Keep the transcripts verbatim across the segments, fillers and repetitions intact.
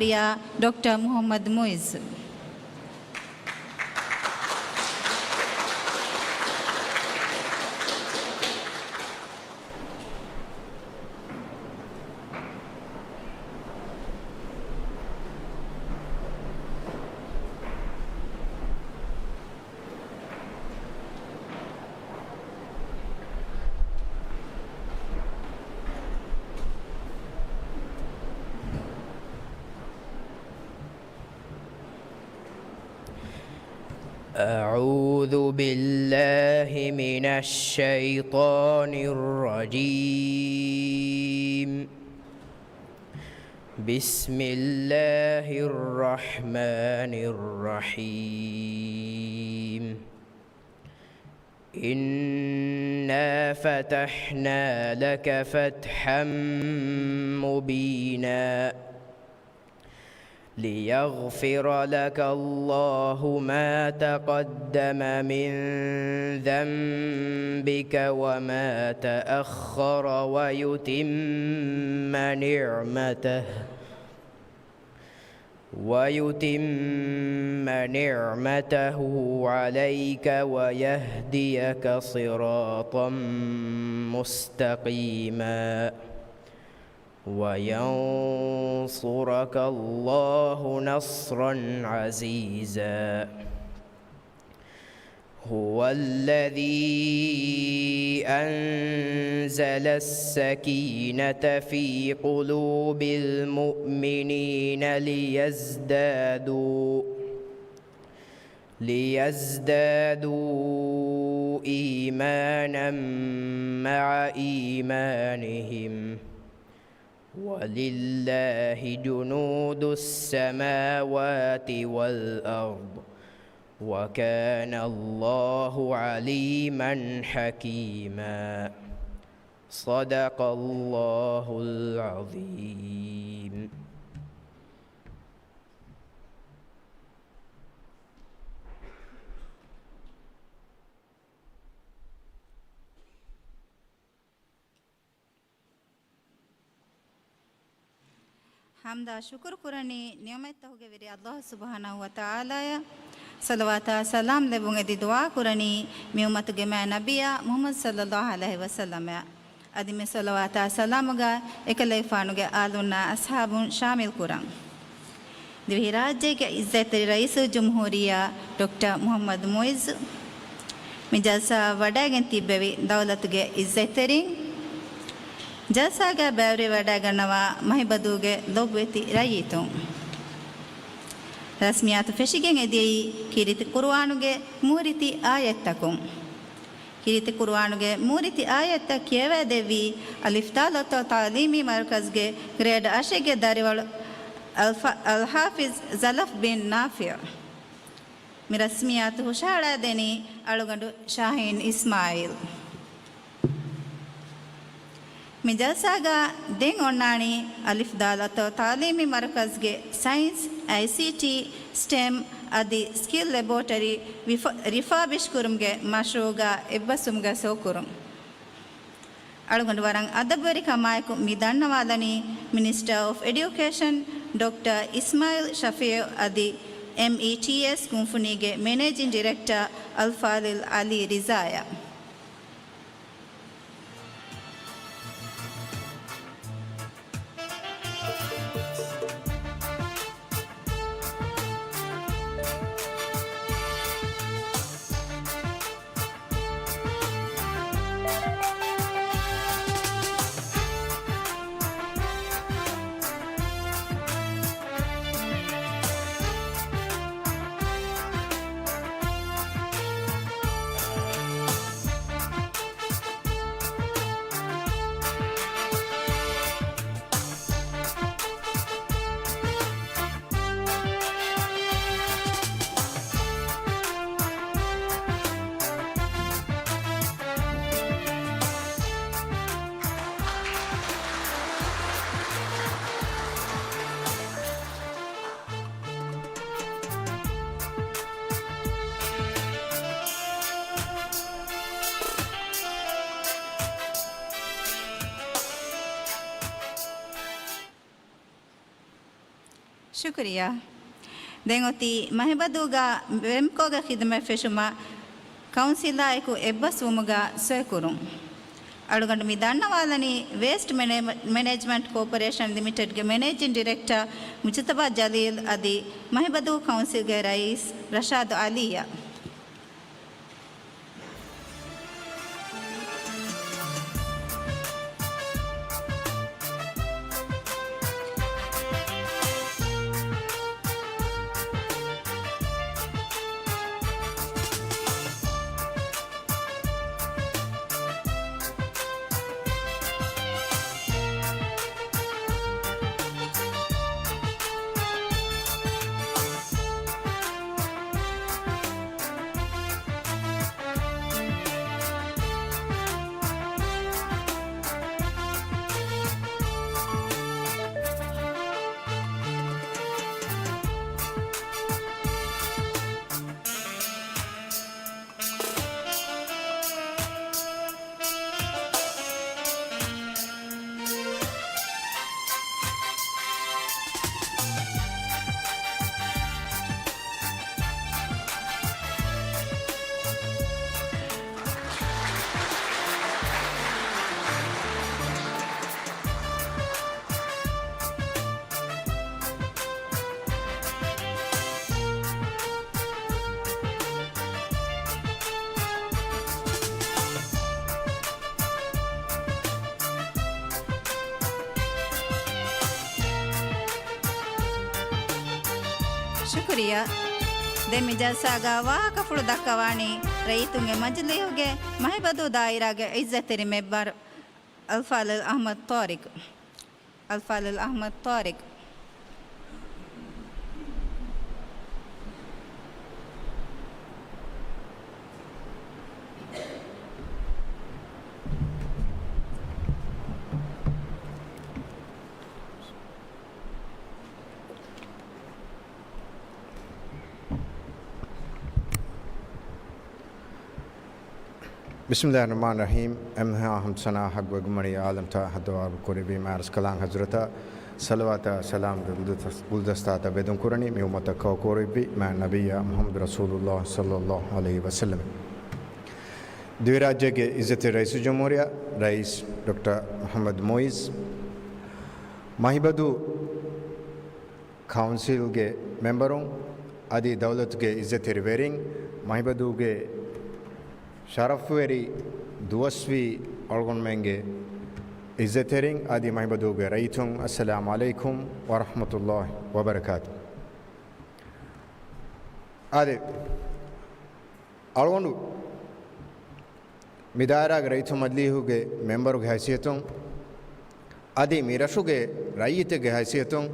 ރިޔާ ޑޮކްޓަރ މުޙައްމަދު މުޢިއްޒު. أعوذ بالله من الشيطان الرجيم. بسم الله الرحمن الرحيم. إنا فتحنا لك فتحا مبينا. ليغفر لك الله ما تقدم من ذنبك وما تأخر ويتم نعمته، ويتم نعمته عليك ويهديك صراطا مستقيما. وينصرك الله نصرا عزيزا. هو الذي أنزل السكينة في قلوب المؤمنين ليزدادوا، ليزدادوا إيمانا مع إيمانهم، ولله جنود السماوات والأرض، وكان الله عليما حكيما. صدق الله العظيم. ޙަމްދާ ޝުކުރު ކުރަނީ ނިޢުމަތްތަކުގެ ވެރި ﷲ ސުބްޙާނަހޫ ވަތަޢާލާއަށް. ޞަލަވާތާ ސަލާމް ލެއްވުން އެދި ދުޢާ ކުރަނީ މި އުއްމަތުގެ މާތް ނަބިއްޔާ މުޙައްމަދު ޞައްލައްލާހު ޢަލައިހި ވަސައްލަމައަށް. އަދި މި ޞަލަވާތާ ސަލާމުގަ އެކަލޭގެފާނުގެ އާލުންނާ އަޞްޙާބުން ޝާމިލް ކުރަން. ދިވެހިރާއްޖޭގެ އިއްޒަތްތެރި ރައީސުލްޖުމްހޫރިއްޔާ ޑޮކްޓަރ މުޙައްމަދު މުޢިއްޒު، މި ޖަލްސާއަށް ވަޑައިގެން ތިއްބެވި ދައުލަތުގެ އިއްޒަތްތެރިން، ޖަލްސާގަ ބައިވެރިވެވަޑައިގަންނަވާ މަހިބަދޫގެ ލޮބުވެތި ރައްޔިތުން. ރަސްމިއްޔާތު ފެށިގެން އެދިޔައީ ކީރިތި ޤުރުއާނުގެ މޫރިތި އާޔަތްތަކުން. ކީރިތި ޤުރުއާނުގެ މޫރިތި އާޔަތްތައް ކިޔަވައިދެއްވީ އަލިފް ދާލް އޮތޯ ތަޢުލީމީ މަރުކަޒުގެ ގްރޭޑް އަށެއްގެ ދަރިވަޅު އަލްފަ-، އަލްޙާފިޒް ޒަލަފް ބިން ނާފިޢު. މި ރަސްމިއްޔާތު ހުށަހަޅައިދެނީ އަޅުގަނޑު ޝާހީން އިސްމާޢީލް. މި ޖަލްސާގަ ދެން އޮންނާނީ އަލިފް ދާލް އޮތޯ ތަޢުލީމީ މަރުކަޒުގެ ސައިންސް، އައިސީޓީ، ސްޓެމް އަދި ސްކިލް ލެބޯޓަރީ ވިފަ-، ރިފާބިޝް ކުރުމުގެ މަޝްރޫޢުގަ އެއްބަސްވުމުގަ ސޯކުރުން. އަޅުގަނޑު ވަރަށް އަދަބުވެރިކަމާއެކު މި ދަންނަވާލަނީ މިނިސްޓަރ އޮފް އެޑިއުކޭޝަން ޑޮކްޓަރ އިސްމާޢީލް ޝަފީޢު އަދި އެމްއީޓީއެސް ކުންފުނީގެ މެނޭޖިން ޑިރެކްޓަރ އަލްފާޟިލް ޢަލީ ރިޒާއަށް. ޝުކުރިއްޔާ. ދެން އޮތީ މަހިބަދޫގަ ވެމްކޯގެ ޚިދުމަތް ފެށުމަށް ކައުންސިލާއެކު އެއްބަސްވުމުގަ ސޮއިކުރުން. އަޅުގަނޑު މި ދަންނަވާލަނީ ވޭސްޓް މެނޭ-، މެނޭޖްމަންޓް ކޯޕަރޭޝަން ލިމިޓެޑްގެ މެނޭޖިން ޑިރެކްޓަރ މުޖުތަބާ ޖަލީލް އަދި މަހިބަދޫ ކައުންސިލްގެ ރައީސް ރަޝާދު އަލީއަށް. ޝުކުރިއްޔާ. ދެން މި ޖަލްސާގަ ވާހަކަފުޅު ދައްކަވާނީ ރައްޔިތުންގެ މަޖިލީހުގެ މަހިބަދޫ ދާއިރާގެ އިއްޒަތްތެރި މެންބަރު އަލްފާޟިލް އަޙްމަދު ޠާރިޤް. އަލްފާޟިލް އަޙްމަދު ޠާރިޤް. ބިސްމިﷲ އައްރަޙްމާނި އައްރަޙީމް. އެންމެހާ ޙަމްދު ސަނާ ޙައްޤުވެ ގުޅިގެންވަނީ ޢާލަމްތައް ހައްދަވާ ކުރެއްވި މާތްރަސްކަލާނގެ ޙަޟްރަތަށް، ޞަލަވާތާ ސަލާމްގެ ގުލްދަސް-، ގުލްދަސްތާތައް ވެދުން ކުރަނީ، މި އުއްމަތަށް ކައުކުރެއްވި މާތް ނަބިއްޔާ މުޙައްމަދު ރަސޫލުﷲ ޞައްލަﷲ ޢަލައިހި ވަސައްލަމް. ދިވެހިރާއްޖޭގެ އިއްޒަތްތެރި ރައީސުލްޖުމްހޫރިއްޔާ ރައީސް ޑޮކްޓަރ މުޙައްމަދު މުޢިއްޒު، މަހިބަދޫ ކައުންސިލްގެ މެމްބަރުން އަދި ދައުލަތުގެ އިއްޒަތްތެރި ވެރިން، މަހިބަދޫގެ ޝަރަފުވެރި ދުވަސްވީ އަޅުގަނޑުމެންގެ އިއްޒަތްތެރިން އަދި މަހިބަދޫގެ ރައްޔިތުން، އައްސަލާމު ޢަލައިކުމް ވަރަޙްމަތުﷲ ވަބަރަކާތު. އާދެ، އަޅުގަނޑު މި ދާއިރާގެ ރައްޔިތުން މަޖިލީހުގެ މެމްބަރުގެ ހައިސިއްޔަތުން އަދި މި ރަށުގެ ރައްޔިތެއްގެ ހައިސިއްޔަތުން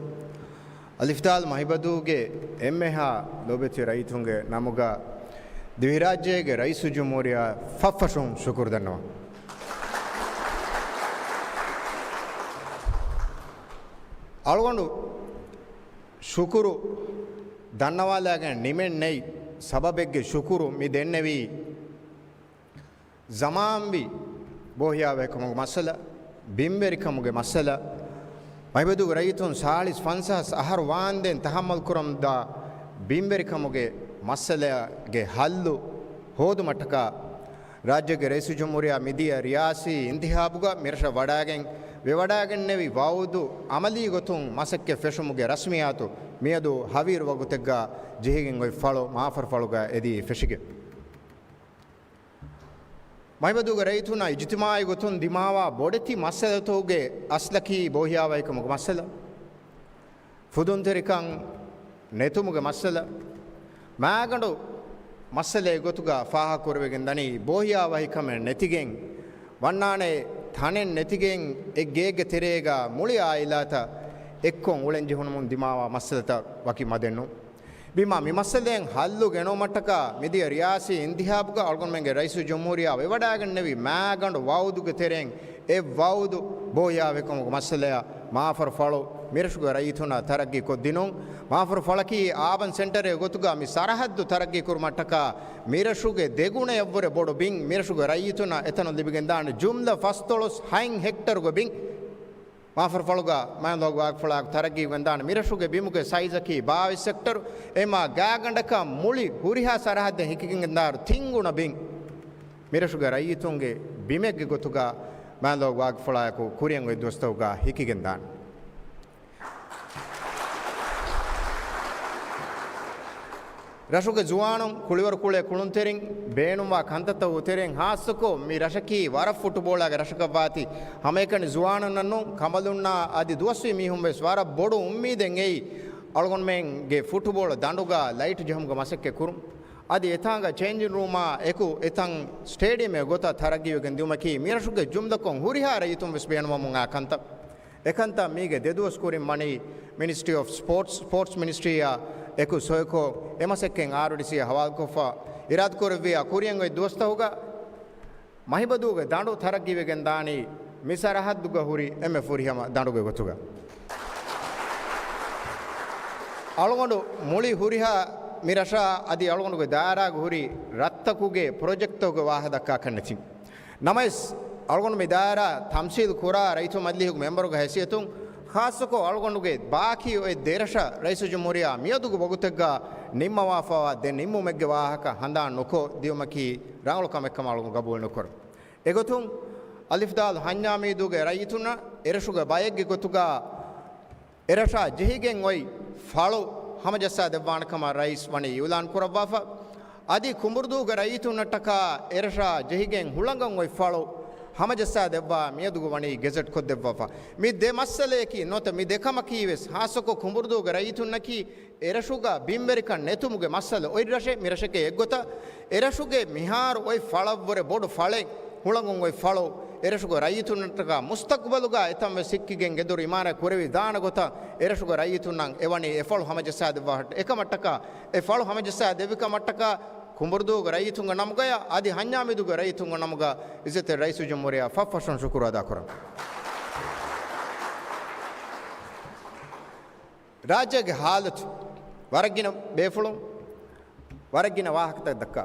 އަލިފްދާލް މަހިބަދޫގެ އެންމެހާ ލޯބިވެތި ރައްޔިތުންގެ ނަމުގަ ދިވެހިރާއްޖޭގެ ރައީސުލްޖުމްހޫރިއްޔާ ފަށްފަށުން ޝުކުރު ދަންނަވަން. އަޅުގަނޑު ޝުކުރު ދަންނަވާލާގެން ނިމެން ނެތް ސަބަބެއްގެ ޝުކުރު މި ދެންނެވީ، ޒަމާންވީ ބޯހިޔާވަހިކަމުގެ މައްސަލަ، ބިންވެރިކަމުގެ މައްސަލަ، މަހިބަދޫގެ ރައްޔިތުން ސާޅީސް ފަންސާސް އަހަރު ވާންދެން ތަޙައްމަލް ކުރަމުންދާ ބިންވެރިކަމުގެ މައްސަލައިގެ ހައްލު ހޯދުމަށްޓަކާ، ރާއްޖޭގެ ރައީސުލްޖުމްހޫރިއްޔާ މިދިޔަ ރިޔާސީ އިންތިޚާބުގަ މިރަށަށް ވަޑައިގެން ވެވަޑައިގެންނެވި ވަޢުދު ޢަމަލީ ގޮތުން މަސައްކަތް ފެށުމުގެ ރަސްމިއްޔާތު މިއަދު ހަވީރު ވަގުތެއްގަ ޖެހިގެން އޮތް ފަޅު މާފަރު ފަޅުގަ އެދި ފެށިގެން. މަހިބަދޫގެ ރައްޔިތުންނާ އިޖުތިމާޢީ ގޮތުން ދިމާވާ ބޮޑެތި މައްސަލަތަކުގެ އަސްލަކީ ބޯހިޔާވަހިކަމުގެ މައްސަލަ، ފުދުންތެރިކަން ނެތުމުގެ މައްސަލަ، މާގަނޑު މައްސަލައެއް ގޮތުގަ ފާހަގަކުރެވިގެން ދަނީ، ބޯހިޔާވަހިކަމެއް ނެތިގެން، ވަންނާނެ ތަނެއް ނެތިގެން، އެ ގޭގެ ތެރޭގަ މުޅި އާއިލާތައް އެއްކޮށް އުޅެން ޖެހުނުމުން ދިމާވާ މައްސަލަތައް ވަކި މަދެއް ނޫން. ބިމާ މި މައްސަލައިން ހައްލު ގެނައުމަށްޓަކާ މިދިޔަ ރިޔާސީ އިންތިޚާބުގަ އަޅުގަނޑުމެންގެ ރައީސުލްޖުމްހޫރިއްޔާ ވެވަޑައިގެންނެވި މާގަނޑު ވަޢުދުގެ ތެރެއިން އެއް ވަޢުދު ބޯހިޔާވަހިކަމުގެ މައްސަލަޔަށް މާފަރު ފަޅު މިރަށުގެ ރައްޔިތުންނަށް ތަރައްގީ ކޮށްދިނުން. މާފަރު ފަޅަކީ އާބަން ސެންޓަރެއް ގޮތުގަ މި ސަރަހައްދު ތަރައްގީ ކުރުމަށްޓަކާ މިރަށުގެ ދެގުނަޔަށްވުރެ ބޮޑު ބިން މިރަށުގެ ރައްޔިތުންނަށް އެތަނުން ލިބިގެންދާނެ. ޖުމްލަ ފަސްދޮޅަސް ހައިން ހެކްޓަރުގެ ބިން މާފަރުފަޅުގަ މާތް ލޯގު ވާގިފުޅާއެކު ތަރައްގީވެގެންދާނެ. މިރަށުގެ ބިމުގެ ސައިޒަކީ ބާވީސް ހެކްޓަރު. އެމާ ގާގަނޑަކަށް މުޅި ހުރިހާ ސަރަހައްދެއް ހިކިގެންދާއިރު ތިން ގުނަ ބިން މިރަށުގެ ރައްޔިތުންގެ ބިމެއްގެ ގޮތުގަ މާތް ލޯގު ވާގިފުޅާއެކު ކުރިއަށް އޮތް ދުވަސްތަކުގަ ހިކިގެންދާނެ. ރަށުގެ ޒުވާނުން ކުޅިވަރު ކުޅޭ ކުޅުންތެރިން ބޭނުންވާ ކަންތައްތަކުގެ ތެރެއިން ހާއްސަކޮށް މި ރަށަކީ ވަރަށް ފުޓުބޯޅައިގެ ރަށަކަށްވާތީ ހަމައެކަނި ޒުވާނުންނަށް ނޫން ކަނބަލުންނާ އަދި ދުވަސްވީ މީހުން ވެސް ވަރަށް ބޮޑު އުއްމީދެއް އެއީ އަޅުގަނޑުމެންގެ ފުޓުބޯޅަ ދަނޑުގަ ލައިޓް ޖެހުމުގެ މަސައްކަތް ކުރުން. އަދި އެތާނގަ ޗޭންޖިން ރޫމާ އެކު އެތަން ސްޓޭޑިއަމެއް ގޮތަށް ތަރައްގީވެގެން ދިއުމަކީ މިރަށުގެ ޖުމްލަކޮށް ހުރިހާ ރައްޔިތުން ވެސް ބޭނުންވަމުން އާ ކަންތައް. އެކަންތައް މީގެ ދެދުވަސް ކުރިން ވަނީ މިނިސްޓްރީ އޮފް ސްޕޯޓްސް، ސްޕޯޓްސް މިނިސްޓްރީއާ އެކު ސޮއިކޮށް އެ މަސައްކަތް އާރްޑީސީއަށް ހަވާލުކޮށްފަ އިރާދަކުރެއްވިއްޔާ ކުރިއަށް އޮތް ދުވަސްތަކުގަ މަހިބަދޫގެ ދަނޑު ތަރައްގީވެގެން ދާނީ މި ސަރަހައްދުގަ ހުރި އެންމެ ފުރިހަމަ ދަނޑުގެ ގޮތުގަ. އަޅުގަނޑު މުޅި ހުރިހާ މި ރަށާ އަދި އަޅުގަނޑުގެ ދާއިރާގަ ހުރި ރަށްތަކުގެ ޕްރޮޖެކްޓްތަކުގެ ވާހަކަ ދައްކަން ނެތިން. ނަމަވެސް، އަޅުގަނޑު މި ދާއިރާ ތަމްސީލު ކުރާ ރައްޔިތު މަޖިލީހުގެ މެމްބަރުގެ ހައިސިއްޔަތުން، ޚާއްޞަކޮށް އަޅުގަނޑުގެ ބާކީ އޮތް ދެ ރަށަށް ރައީސުލްޖުމްހޫރިއްޔާ މިއަދުގެ ވަގުތެއްގަ ނިންމަވާފައިވާ ދެ ނިންމުމެއްގެ ވާހަކަ ހަނދާން ނުކޮށް ދިޔުމަކީ ރަނގަޅު ކަމެއް ކަމަށް އަޅުގަނޑު ގަބޫލު ނުކުރަން. އެގޮތުން، އަލިފްދާލު ހަންޏާމީދޫގެ ރައްޔިތުންނަށް އެރަށުގެ ބައެއްގެ ގޮތުގަ އެރަށާ ޖެހިގެން އޮތް ފަޅު ހަމަޖައްސާ ދެއްވާނެ ކަމަށް ރައީސް ވަނީ އިއުލާން ކުރައްވާފަ. އަދި ކުނބުރުދޫގެ ރައްޔިތުންނަށްޓަކާ އެރަށާ ޖެހިގެން ހުޅަނގަން އޮތް ފަޅު ހަމަޖައްސާ ދެއްވާ މިއަދުގަ ވަނީ ގެޒެޓް ކޮށްދެއްވާފަ. މި ދެ މައްސަލަޔަކީ ނުވަތަ މި ދެ ކަމަކީ ވެސް ހާއްސަކޮށް ކުނބުރުދޫގެ ރައްޔިތުންނަކީ އެރަށުގަ ބިންވެރިކަން ނެތުމުގެ މައްސަލަ އޮތް ރަށެއް، މި ރަށެކޭ އެއްގޮތަށް. އެރަށުގެ މިހާރު އޮތް ފަޅަށްވުރެ ބޮޑު ފަޅެއް ހުޅަނގުން އޮތް ފަޅު އެރަށުގެ ރައްޔިތުންނަށްޓަކާ މުސްތަޤުބަލުގަ އެތަންވެސް ހިއްކިގެން ގެދޮރު އިމާރާތް ކުރެވިދާނެ ގޮތަށް އެރަށުގެ ރައްޔިތުންނަށް އެވަނީ އެ ފަޅު ހަމަޖައްސާ ދެއްވާ އެކަމަށްޓަކާ، އެ ފަޅު ހަމަޖައްސާ ދެއްވި ކަމަށްޓަކާ ކުނބުރުދޫގެ ރައްޔިތުންގެ ނަމުގަޔާ އަދި ހަންޏާމީދޫގެ ރައްޔިތުންގެ ނަމުގަ އިއްޒަތްތެރި ރައީސުލްޖުމްހޫރިއްޔާ ފަށްފަށުން ޝުކުރު އަދާކުރަން. ރާއްޖޭގެ ހާލަތު ވަރަށް ގިނަ ބޭފުޅުން ވަރަށް ގިނަ ވާހަކަތައް ދައްކާ.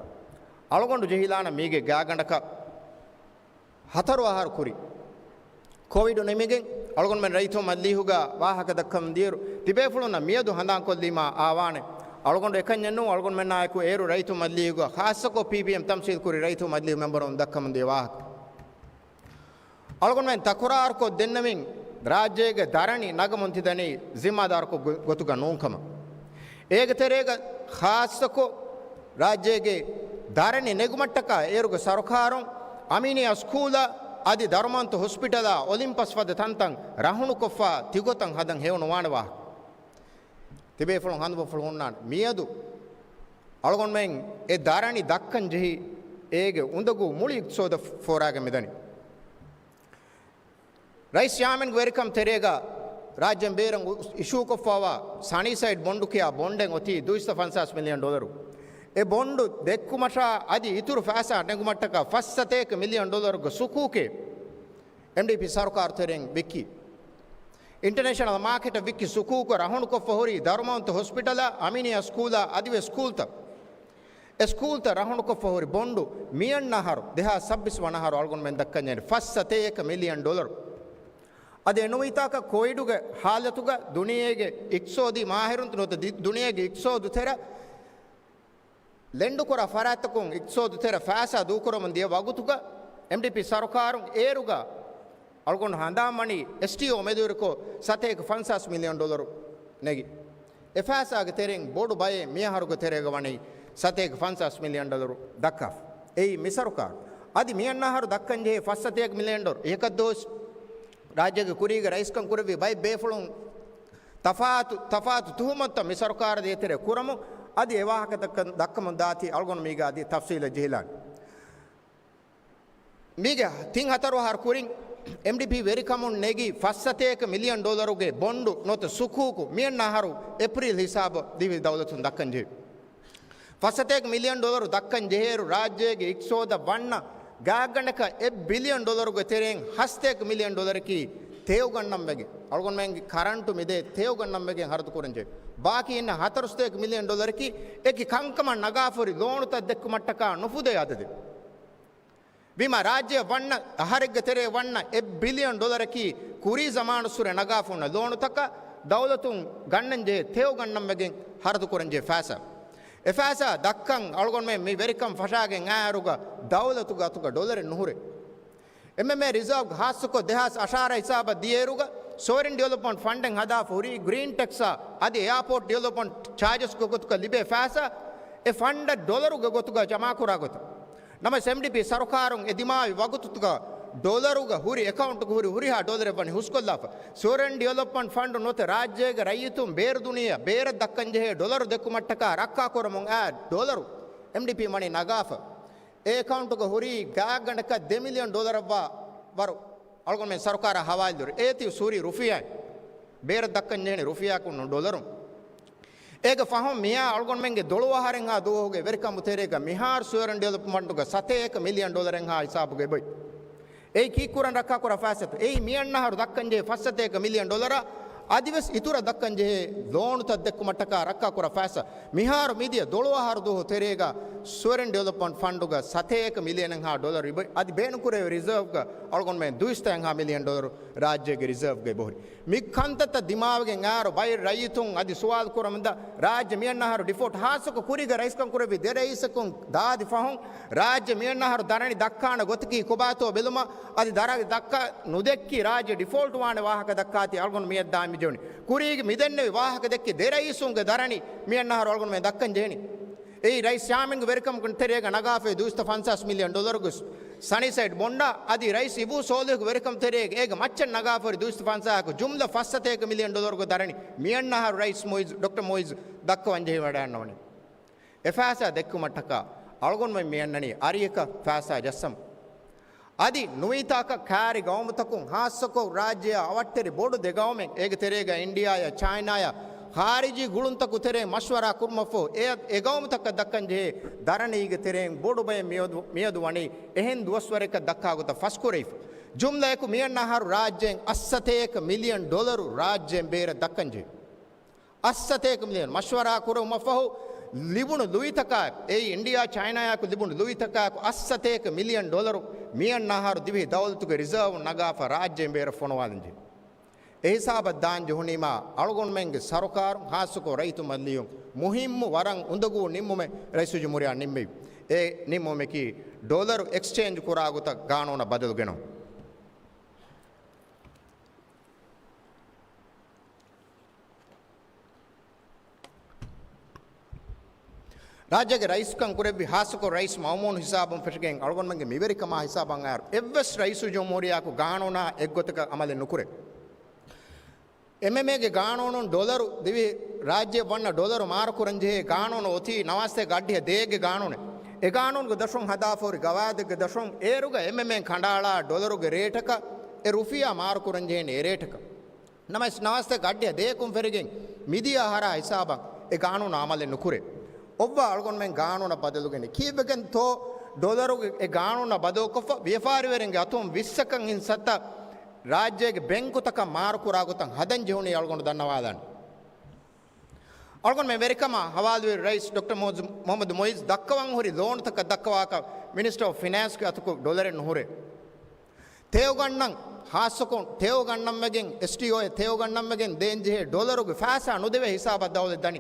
އަޅުގަނޑު ޖެހިލާނަން މީގެ ގާގަނޑަކަށް ހަތަރު އަހަރު ކުރި ކޮވިޑު ނިމިގެން އަޅުގަނޑުމެން ރައްޔިތު މަޖިލީހުގަ ވާހަކަ ދައްކަމުން ދިޔައިރު، ތިބޭފުޅުންނަށް މިއަދު ހަނދާންކޮށްލީމާ އާވާނެ. އަޅުގަނޑު އެކަންޏެއް ނޫން، އަޅުގަނޑުމެންނާއެކު އޭރު ރައްޔިތު މަޖިލީހުގަ ޚާއްޞަކޮށް ޕީޕީއެމް ތަމްސީލް ކުރި ރައްޔިތު މަޖިލީހު މެމްބަރުން ދައްކަމުން ދިޔަ ވާހަކަ. އަޅުގަނޑުމެން ތަކުރާރުކޮށް ދެންނެވިން، ރާއްޖޭގެ ދަރަނި ނަގަމުން ތިދަނީ ޒިންމާދާރުކޮށް ގޮ-، ގޮތުގަ ނޫންކަމަށް. އޭގެ ތެރޭގަ ޚާއްޞަކޮށް ރާއްޖޭގެ ދަރަނި ނެގުމަށްޓަކާ އޭރުގެ ސަރުކާރުން އަމީނިއްޔާ ސްކޫލާ އަދި ދަރުމަންތު ހޮސްޕިޓަލާ އޮލިމްޕަސް ފަދަ ތަންތަން ރަހުނުކޮށްފަ ތިގޮތަށް ހަދަން ހެޔޮނުވާނެ ވާހަކަ. ތިބޭފުޅުން ހަނދުމަފުޅު ހުންނާނެ. މިއަދު އަޅުގަނޑުމެން އެ ދަރަނި ދައްކަން ޖެހި އޭގެ އުނދަގޫ މުޅި އިޤްތިޞާދަށް ފޯރާގެން މިދަނީ. ރައީސް ޗެއާމެންގެ ވެރިކަމުގެ ތެރޭގަ ރާއްޖޭން ބޭރަށް އިޝޫކޮށްފައިވާ ސަނީސައިޑް ބޮންޑު ކިޔާ ބޮންޑެއް އޮތީ ދުއިސައްތަ ފަންސާސް މިލިއަން ޑޮލަރު. އެ ބޮންޑު ދެއްކުމަށާ އަދި އިތުރު ފައިސާ ނެގުމަށްޓަކާ ފަސް ސަތޭކަ މިލިއަން ޑޮލަރުގެ ސުކޫކެއް އެމްޑީޕީ ސަރުކާރު ތެރެއިން ވިއްކި. އިންޓަރނޭޝަނަލް މާކެޓަށް ވިއްކި ސުކޫކު ރަހުނުކޮށްފަ ހުރީ ދަރުމަންތު ހޮސްޕިޓަލާ، އަމީނިއްޔާ ސްކޫލާ އަދިވެސް ސްކޫލްތައް. އެ ސްކޫލްތައް ރަހުނުކޮށްފަ ހުރި ބޮންޑު މިއަންނަ އަހަރު، ދެހާސް ސައްބީސް ވަނަ އަހަރު އަޅުގަނޑުމެން ދައްކަން ޖެހޭ ފަސް ސަތޭކަ މިލިއަން ޑޮލަރު. އަދި އެނުވީތާކަށް ކޮވިޑުގެ ހާލަތުގަ ދުނިޔޭގެ އިޤްތިޞާދީ މާހިރުން ނުވަތަ ދި-، ދުނިޔޭގެ އިޤްތިޞާދު ތެރެ ލެންޑުކުރާ ފަރާތްތަކުން އިޤްތިޞާދު ތެރެ ފައިސާ ދޫކުރަމުން ދިޔަ ވަގުތުގަ، އެމްޑީޕީ ސަރުކާރުން އޭރުގަ އަޅުގަނޑު ހަނދާންވަނީ އެސްޓީއޯ މެދުވެރިކޮށް ސަތޭކަ ފަންސާސް މިލިއަން ޑޮލަރު ނެގި. އެ ފައިސާގެ ތެރެއިން ބޮޑު ބައެއް މިއަހަރުގެ ތެރޭގަ ވަނީ ސަތޭކަ ފަންސާސް މިލިއަން ޑޮލަރު ދައްކާފަ. އެއީ މި ސަރުކާރު. އަދި މިއަންނަ އަހަރު ދައްކަން ޖެހޭ ފަސް ސަތޭކަ މިލިއަން ޑޮލަރު. އެކަށް ދުވަސް ރާއްޖޭގެ ކުރީގެ ރައީސްކަން ކުރެއްވި ބައެއް ބޭފުޅުން ތަފާތު، ތަފާތު ތުހުމަތުތައް މި ސަރުކާރު ދޭތެރޭ ކުރަމުން އަދި އެ ވާހަކަ ދައްކަ-، ދައްކަމުން ދާތީ އަޅުގަނޑު މީގަ އަދި ތަފްސީލަށް ޖެހިލާނެ. މީގެ ތިން ހަތަރު އަހަރު ކުރިން އެމްޑީޕީ ވެރިކަމުން ނެގި ފަސް ސަތޭކަ މިލިއަން ޑޮލަރުގެ ބޮންޑު ނުވަތަ ސުކޫކު މިއަންނަ އަހަރު އޭޕްރީލް ހިސާބަށް ދިވެހި ދައުލަތުން ދައްކަން ޖެހި. ފަސް ސަތޭކަ މިލިއަން ޑޮލަރު ދައްކަން ޖެހޭއިރު ރާއްޖޭގެ އިޤްތިޞާދަށް ވަންނަ ގާތްގަނޑަކަށް އެއް ބިލިއަން ޑޮލަރުގެ ތެރެއިން ހަސަތޭކަ މިލިއަން ޑޮލަރަކީ ތެޔޮގަންނަން ވެގެން، އަޅުގަނޑުމެންގެ ކަރަންޓު މިދޭ ތެޔޮގަންނަން ވެގެން ހަރަދު ކުރަން ޖެހޭ. ބާކީ އިންނަ ހަތަރު ސަތޭކަ މިލިއަން ޑޮލަރަކީ އެކި ކަންކަމަށް ނަގާފަ ހުރި ލޯނުތައް ދެއްކުމަށްޓަކާ ނުފުދޭ އަދަދެއް. ވީމާ ރާއްޖެއަށް ވަންނަ އަހަރެއްގެ ތެރޭ ވަންނަ އެއް ބިލިއަން ޑޮލަރަކީ ކުރީ ޒަމާނުއްސުރެ ނަގާފަ ހުންނަ ލޯނުތަކަށް ދައުލަތުން ގަންނަންޖެހޭ ތެޔޮ ގަންނަންވެގެން ހަރަދުކުރަންޖެހޭ ފައިސާ. އެ ފައިސާ ދައްކަން އަޅުގަނޑުމެން މި ވެރިކަން ފަށާގެން އައިއިރުގަ ދައުލަތުގެ އަތުގަ ޑޮލަރެއް ނުހުރޭ. އެމްއެމްއޭ ރިޒާވް ހާއްސަކޮށް ދެހާސް އަށާރަ ހިސާބަށް ދިޔައިރުގަ ސޯވަރިން ޑިވެލޮޕްމަންޓް ފަންޑެއް ހަދާފަ ހުރީ ގްރީން ޓެކްސްއާ އަދި އެއާޕޯޓް ޑިވެލޮޕްމަންޓް ޗާޖަސްގެ ގޮތުގަ ލިބޭ ފައިސާ އެ ފަންޑަށް ޑޮލަރުގެ ގޮތުގަ ޖަމާކުރާ ގޮތަށް. ނަމަވެސް އެމްޑީޕީ ސަރުކާރުން އެ ދިމާވި ވަގުތުތަކުގަ ޑޮލަރުގަ ހުރި އެކައުންޓުގަ ހުރި ހުރިހާ ޑޮލަރެއް ވަނީ ހުސްކޮށްލާފަ. ސޯވަރިން ޑިވެލޮޕްމަންޓް ފަންޑު ނުވަތަ ރާއްޖޭގެ ރައްޔިތުން ބޭރު ދުނިޔެއަށް ބޭރަށް ދައްކަންޖެހޭ ޑޮލަރު ދެއްކުމަށްޓަކާ ރައްކާކުރަމުން އައި ޑޮލަރު އެމްޑީޕީ މަނީ ނަގާފަ. އެ އެކައުންޓުގަ ހުރީ ގާތްގަނޑަކަށް ދެ މިލިއަން ޑޮލަރަށްވާ ވަރު އަޅުގަނޑުމެން ސަރުކާރަށް ހަވާލު ދުރި. އޭތި ސޫރީ ރުފިޔާ ބޭރަށް ދައްކަން ޖެހެނީ ރުފިޔާކުން ޑޮލަރުން. އޭގެ ފަހުން މިއާ އަޅުގަނޑުމެންގެ ދޮޅު އަހަރެއްހާ ދުވަހުގެ ވެރިކަމު ތެރޭގަ މިހާރު ސޯވަރިން ޑިވެލޮޕްމަންޓުގަ ސަތޭކަ މިލިއަން ޑޮލަރެއްހާ ހިސާބުގަ އެބޮތް. އެއީ ކީއްކުރަން ރައްކާކުރާ ފައިސާތޯ؟ އެއީ މިއަންނަ އަހަރު ދައްކަންޖެހޭ ފަސް ސަތޭކަ މިލިއަން ޑޮލަރާ އަދިވެސް އިތުރަށް ދައްކަންޖެހޭ ލޯނުތައް ދެއްކުމަށްޓަކާ ރައްކާކުރާ ފައިސާ. މިހާރު މިދިޔަ ދޮޅު އަހަރު ދުވަހު ތެރޭގަ ސޯވަރިން ޑިވެލޮޕްމަންޓް ފަންޑުގަ ސަތޭކަ މިލިއަނެއްހާ ޑޮލަރު އެބޮތް. އަދި ބޭނުންކުރެވޭ ރިޒާވްގަ އަޅުގަނޑުމެން ދުއިސައްތައެއްހާ މިލިއަން ޑޮލަރު ރާއްޖޭގެ ރިޒާވްގަ އެބަހުރި. މި ކަންތައްތައް ދިމާވެގެން އައިއިރު ބައެއް ރައްޔިތުން އަދި ސުވާލު ކުރަމުންދާ ރާއްޖެ މިއަންނަ އަހަރު ޑިފޯލްޓް ހާއްސަކޮށް ކުރީގަ ރައީސްކަން ކުރެއްވި ދެ ރައީސަކުން ދާދި ފަހުން ރާއްޖެ މިއަންނަ އަހަރު ދަރަނި ދައްކާނެ ގޮތަކީ ކޮބާތޯ ބެލުމަށް އަދި ދަރަނި ދައްކާ ނުދެއްކި ރާއްޖެ ޑިފޯލްޓް ވާނެ ވާހަކަ ދައްކާތީ އަޅުގަނޑު މިއަށް ދާން މިޖެހުނީ. ކުރީގެ މިދެންނެވި ވާހަކަ ދެއްކި ދެ ރައީސުންގެ ދަރަނި މިއަންނަ އަހަރު އަޅުގަނޑުމެން ދައްކަން ޖެހެނީ. އެއީ ރައީސް ޝާމިންގެ ވެރިކަމުގެ ތެރޭގަ ނަގާފައި ދުއިސައްތަ ފަންސާސް މިލިއަން ޑޮލަރުގެ ސަނިސައިޑް ބޮންޑާ އަދި ރައީސް އިބޫ ސޯލިހުގެ ވެރިކަމު ތެރޭގަ އޭގެ މައްޗަށް ނަގާފައި ދުއިސައްތަ ފަންސާހަކު ޖުމްލަ ފަސް ސަތޭކަ މިލިއަން ޑޮލަރުގެ ދަރަނި މިއަންނަ އަހަރު ރައީސް މުއިއްޒު، ޑޮކްޓަރ މުއިއްޒު ދައްކަވަން ޖެހިވަޑައިގަންނަވަނީ. އެ ފައިސާ ދެއްކުމަށްޓަކާ އަޅުގަނޑުމެން މި އަންނަނީ އަރިއަކަށް ފައިސާ ޖައްސަމުން. އަދި ނުވަތަ ކާރި ގައުމުތަކުން ހާއްސަކޮށް ރާއްޖެއާ އަވަށްޓެރި ބޮޑު ދެ ގައުމެއް އޭގެ ތެރޭގަ އިންޑިއާއާ ޗައިނާއާ ޚާރިޖީ ގުޅުންތަކު ތެރޭ މަޝްވަރާ ކުރުމަށްފަހު އެ، އެ ގައުމުތަކަށް ދައްކަން ޖެހޭ ދަރަނީގެ ތެރެއިން ބޮޑު ބައެއް މިއަދު، މިއަދު ވަނީ އެހެން ދުވަސްވަރެއްގެ ދައްކާ ގޮތަށް ފަސްކުރެވިފަ. ޖުމްލައަކު މިއަންނަ އަހަރު ރާއްޖޭން އަށް ސަތޭކަ މިލިއަން ޑޮލަރު ރާއްޖޭން ބޭރަށް ދައްކަން ޖެހޭ. އަށް ސަތޭކަ މިލިއަން މަޝްވަރާ ކުރެވުމަށްފަހު ލިބުނު ލުއިތަކާ، އެއީ އިންޑިއާ ޗައިނާއާއެކު ލިބުނު ލުއިތަކާއެކު އަށް ސަތޭކަ މިލިއަން ޑޮލަރު މިއަންނަ އަހަރު ދިވެހި ދައުލަތުގެ ރިޒާވުން ނަގާފަ ރާއްޖޭން ބޭރަށް ފޮނުވާލަންޖެހޭ. އެ ހިސާބަށް ދާން ޖެހުނީމާ އަޅުގަނޑުމެންގެ ސަރުކާރުން ހާއްސަކޮށް ރައްޔިތު މަލިޔުން މުހިއްމު ވަރަށް އުނދަގޫ ނިންމުމެއް ރައީސުލްޖުމްހޫރިއްޔާ ނިންމެވި. އެ ނިންމުމަކީ ޑޮލަރު އެކްސްޗޭންޖް ކުރާ ގޮތަށް ގާނޫނަށް ބަދަލު ގެނައުން. ރާއްޖޭގެ ރައީސްކަން ކުރެއްވި ހާއްސަކޮށް ރައީސް މައުމޫން ހިސާބުން ފެށިގެން އަޅުގަނޑުމެންގެ މިވެރިކަމާ ހިސާބަށް އައިރު އެއްވެސް ރައީސުލްޖުމްހޫރިއްޔާއަކު ގާނޫނާ އެއްގޮތަކަށް އަމަލެއް ނުކުރޭ. އެމްއެމްއޭގެ ގާނޫނުން ޑޮލަރު ދިވެހި ރާއްޖެ ވަންނަ ޑޮލަރު މާރުކުރަންޖެހޭ ގާނޫނު އޮތީ ނަވާސްތޭކަ އައްޑިހަ ދޭއްގެ ގާނޫނެއް. އެ ގާނޫނުގެ ދަށުން ހަދާފަހުރި ގަވާއިދެއްގެ ދަށުން އޭރުގަ އެމްއެމްއޭން ކަނޑައަޅާ ޑޮލަރުގެ ރޭޓަކަށް އެ ރުފިޔާ މާރުކުރަންޖެހޭނެ އެ ރޭޓަކަށް. ނަމަވެސް ނަވާސްތޭކަ އައްޑިހަ ދޭއަކުން ފެށިގެން މިދިޔަ އަހަރާ ހިސާބަށް އެ ގާނޫނު އަމަލެއް ނުކުރޭ. އޮއްވާ އަޅުގަނޑުމެން ގާނޫނަށް ބަދަލުގެން ކީއްވެގެންތޯ ޑޮލަރުގެ އެ ގާނޫނަށް ބަދަލުކޮށްފަ ވިޔަފާރިވެރިންގެ އަތުން ވިއްސަކަށް އިން ސައްތަ ރާއްޖޭގެ ބެންކުތަކަށް މާރުކުރާ ގޮތަށް ހަދަން ޖެހުނީ އަޅުގަނޑު ދަންނަވާލާނެ. އަޅުގަނޑުމެން ވެރިކަމާ ހަވާލުވެރި ރައީސް ޑޮކްޓަރ މުހައްމަދު މުއިއްޒު ދައްކަވަން ހުރި ލޯނުތަކަށް ދައްކަވާކަށް މިނިސްޓަރ އޮފް ފިނޭންސްގެ އަތުގަ ޑޮލަރެއް ނުހުރޭ. ތެޔޮ ގަންނަން، ހާއްސަކޮށް ތެޔޮ ގަންނަން ވެގެން އެސްޓީއޯއަށް ތެޔޮ ގަންނަން ވެގެން ދޭންޖެހޭ ޑޮލަރުގެ ފައިސާ ނުދެވޭ ހިސާބަށް ދައުލަތް ދަނީ.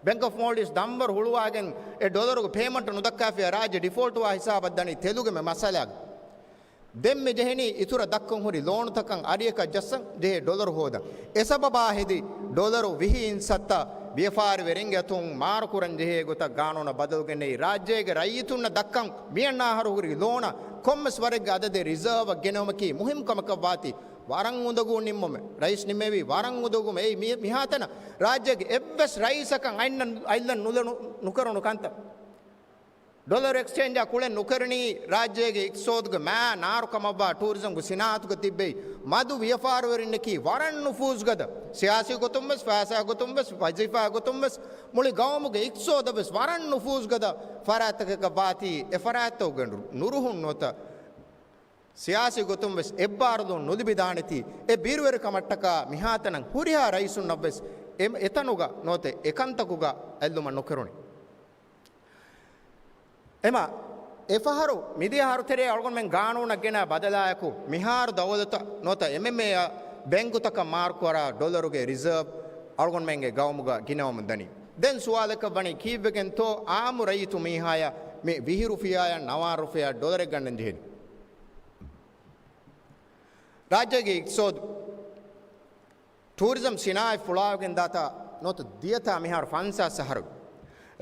ބެންކް އޮފް މޯލްޑިވްސް ދަންވަރު ހުޅުވާގެން އެ ޑޮލަރުގެ ޕޭމަންޓް ނުދައްކާފިޔާ ރާއްޖެ ޑިފޯލްޓްވާ ހިސާބަށް ދަނީ ތެލުގެ މަ-، މައްސަލާގަ. ދެން މި ޖެހެނީ އިތުރަށް ދައްކަން ހުރި ލޯނުތަކަށް އަރިއަކަށް ޖައްސަން ޖެހޭ ޑޮލަރު ހޯދަން. އެ ސަބަބާ ހެދި ޑޮލަރު ވިހި އިން ސައްތަ ވިޔަފާރިވެރިންގެ އަތުން މާރުކުރަން ޖެހޭ ގޮތަށް ގާނޫނަށް ބަދަލުގެންނެވި. ރާއްޖޭގެ ރައްޔިތުންނަށް ދައްކަން މިއަންނަ އަހަރު ހުރި ލޯނަށް ކޮންމެސް ވަރެއްގެ އަދަދެއް ރިޒާވަށް ގެނެވުމަކީ މުހިންމު ކަމަކަށް ވާތީ ވަރަށް އުނދަގޫ ނިންމުމެއް. ރައީސް ނިމެވީ ވަރަށް އުނދަގޫމެއް. އެއީ މި-، މިހާތަނަށް ރާއްޖޭގެ އެއްވެސް ރައީސަކަށް އައިންނަ-، އައިއްލަން ނުލެ-، ނުކެރުނު ކަންތައް. ޑޮލަރު އެކްސްޗޭންޖާ ކުޅެން ނުކެރުނީ ރާއްޖޭގެ އިޤްތިޞާދުގެ މާ ނާރު ކަމަށްވާ ޓޫރިޒަމްގެ ސިނާއަތުގަ ތިއްބެވި މަދު ވިޔަފާރިވެރިންނަކީ ވަރަށް ނުފޫޒުގަދަ، ސިޔާސީ ގޮތުން ވެސް، ފައިސާ ގޮތުން ވެސް، ވަޒީފާ ގޮތުން ވެސް، މުޅި ގައުމުގެ އިޤްތިޞާދަށް ވެސް ވަރަށް ނުފޫޒުގަދަ ފަރާތްތަކަކަށް ވާތީ، އެ ފަރާތްތަކުގެ ނުރުހުން ނުވަތަ ސިޔާސީ ގޮތުން ވެސް އެއްބާރުލުން ނުލިބިދާނެތީ، އެ ބިރުވެރިކަމަށްޓަކާ މިހާތަނަށް ހުރިހާ ރައީސުންނަށް ވެސް އެ-، އެތަނުގަ ނުވަތަ އެކަންތަކުގަ އެއްލުމަށް ނުކެރުނީ. އެމަ އެފަހަރު މިދިޔަ އަހަރު ތެރޭ އަޅުގަނޑުމެން ގާނޫނަށް ގެނައި ބަދަލާއެކު، މިހާރު ދައުލަތަށް ނުވަތަ އެމްއެމްއޭއަށް ބެންކުތަކަށް މާރުކުރާ ޑޮލަރުގެ ރިޒާވް އަޅުގަނޑުމެންގެ ގައުމުގަ ގިނަވަމުން ދަނީ. ދެން ސުވާލަކަށް ވަނީ، ކީއްވެގެންތޯ އާއްމު ރައްޔިތު މީހާޔަށް މި ވިހި ރުފިޔާއަށް ނަވާރަ ރުފިޔާ ޑޮލަރެއް ގަންނަން ޖެހެނީ؟ ރާއްޖޭގެ އިޤްތިޞާދު، ޓޫރިޒަމް ސިނާއަތް ފުޅާވެގެން ދާތާ ނުވަތަ ދިޔަތާ މިހާރު ފަންސާސް އަހަރު.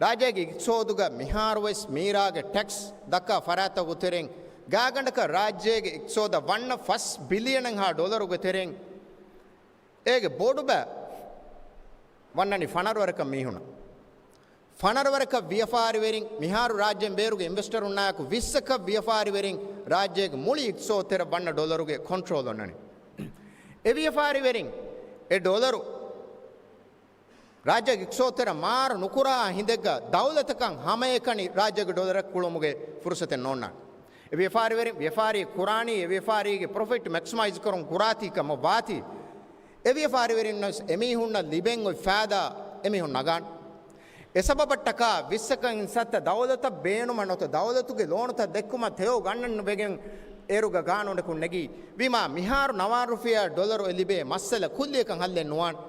ރާއްޖޭގެ އިޤްތިޞާދުގަ މިހާރު ވެސް މީރާގެ ޓެކްސް ދައްކާ ފަރާތްތަކުގެ ތެރެއިން ގާތްގަނޑަކަށް ރާއްޖޭގެ އިޤްތިޞާދަށް ވަންނަ ފަސް ބިލިއަނެއްހާ ޑޮލަރުގެ ތެރެއިން އޭގެ ބޮޑު ބައި ވަންނަނީ ފަނަރަވަރަކަށް މީހުންނަށް. ފަނަރަވަރަކަށް ވިޔަފާރިވެރިން، މިހާރު ރާއްޖޭން ބޭރުގެ އިންވެސްޓަރުންނާއެކު ވިއްސަކަށް ވިޔަފާރިވެރިން ރާއްޖޭގެ މުޅި އިޤްތިޞާދު ތެރެއަށް ވަންނަ ޑޮލަރުގެ ކޮންޓްރޯލް އޮންނަނީ. އެ ވިޔަފާރިވެރިން އެ ޑޮލަރު ރާއްޖޭގެ އިޤްތިޞާދު ތެރެއަށް މާރު ނުކުރާ ހިނދެއްގަ ދައުލަތަކަށް ހަމައެކަނި ރާއްޖޭގެ ޑޮލަރެއް ކުޅުމުގެ ފުރުޞަތެއް ނޯންނާނެ. އެ ވިޔަފާރިވެރިން ވިޔަފާރީ ކުރާނީ އެ ވިޔަފާރީގެ ޕްރޮފިޓް މެކްސިމައިޒް ކުރަން ކުރާތީ ކަމަށް ވާތީ، އެ ވިޔަފާރިވެރިންނަށް އެމީހުންނަށް ލިބެން އޮތް ފައިދާ އެމީހުން ނަގާނެ. އެ ސަބަބަށްޓަކާ ވިއްސަކަށް އިން ސައްތަ ދައުލަތަށް ބޭނުމަށް ނުވަތަ ދައުލަތުގެ ލޯނުތައް ދެއްކުމަށް ތެޔޮ ގަންނަން ވެގެން އޭރުގަ ގާނޫނަކުން ނެގީ. ވީމާ މިހާރު ނަވާރަ ރުފިޔާ ޑޮލަރު އެ ލިބޭ މައްސަލަ ކުއްލިއަކަށް ހައްލެއް ނުވާނެ.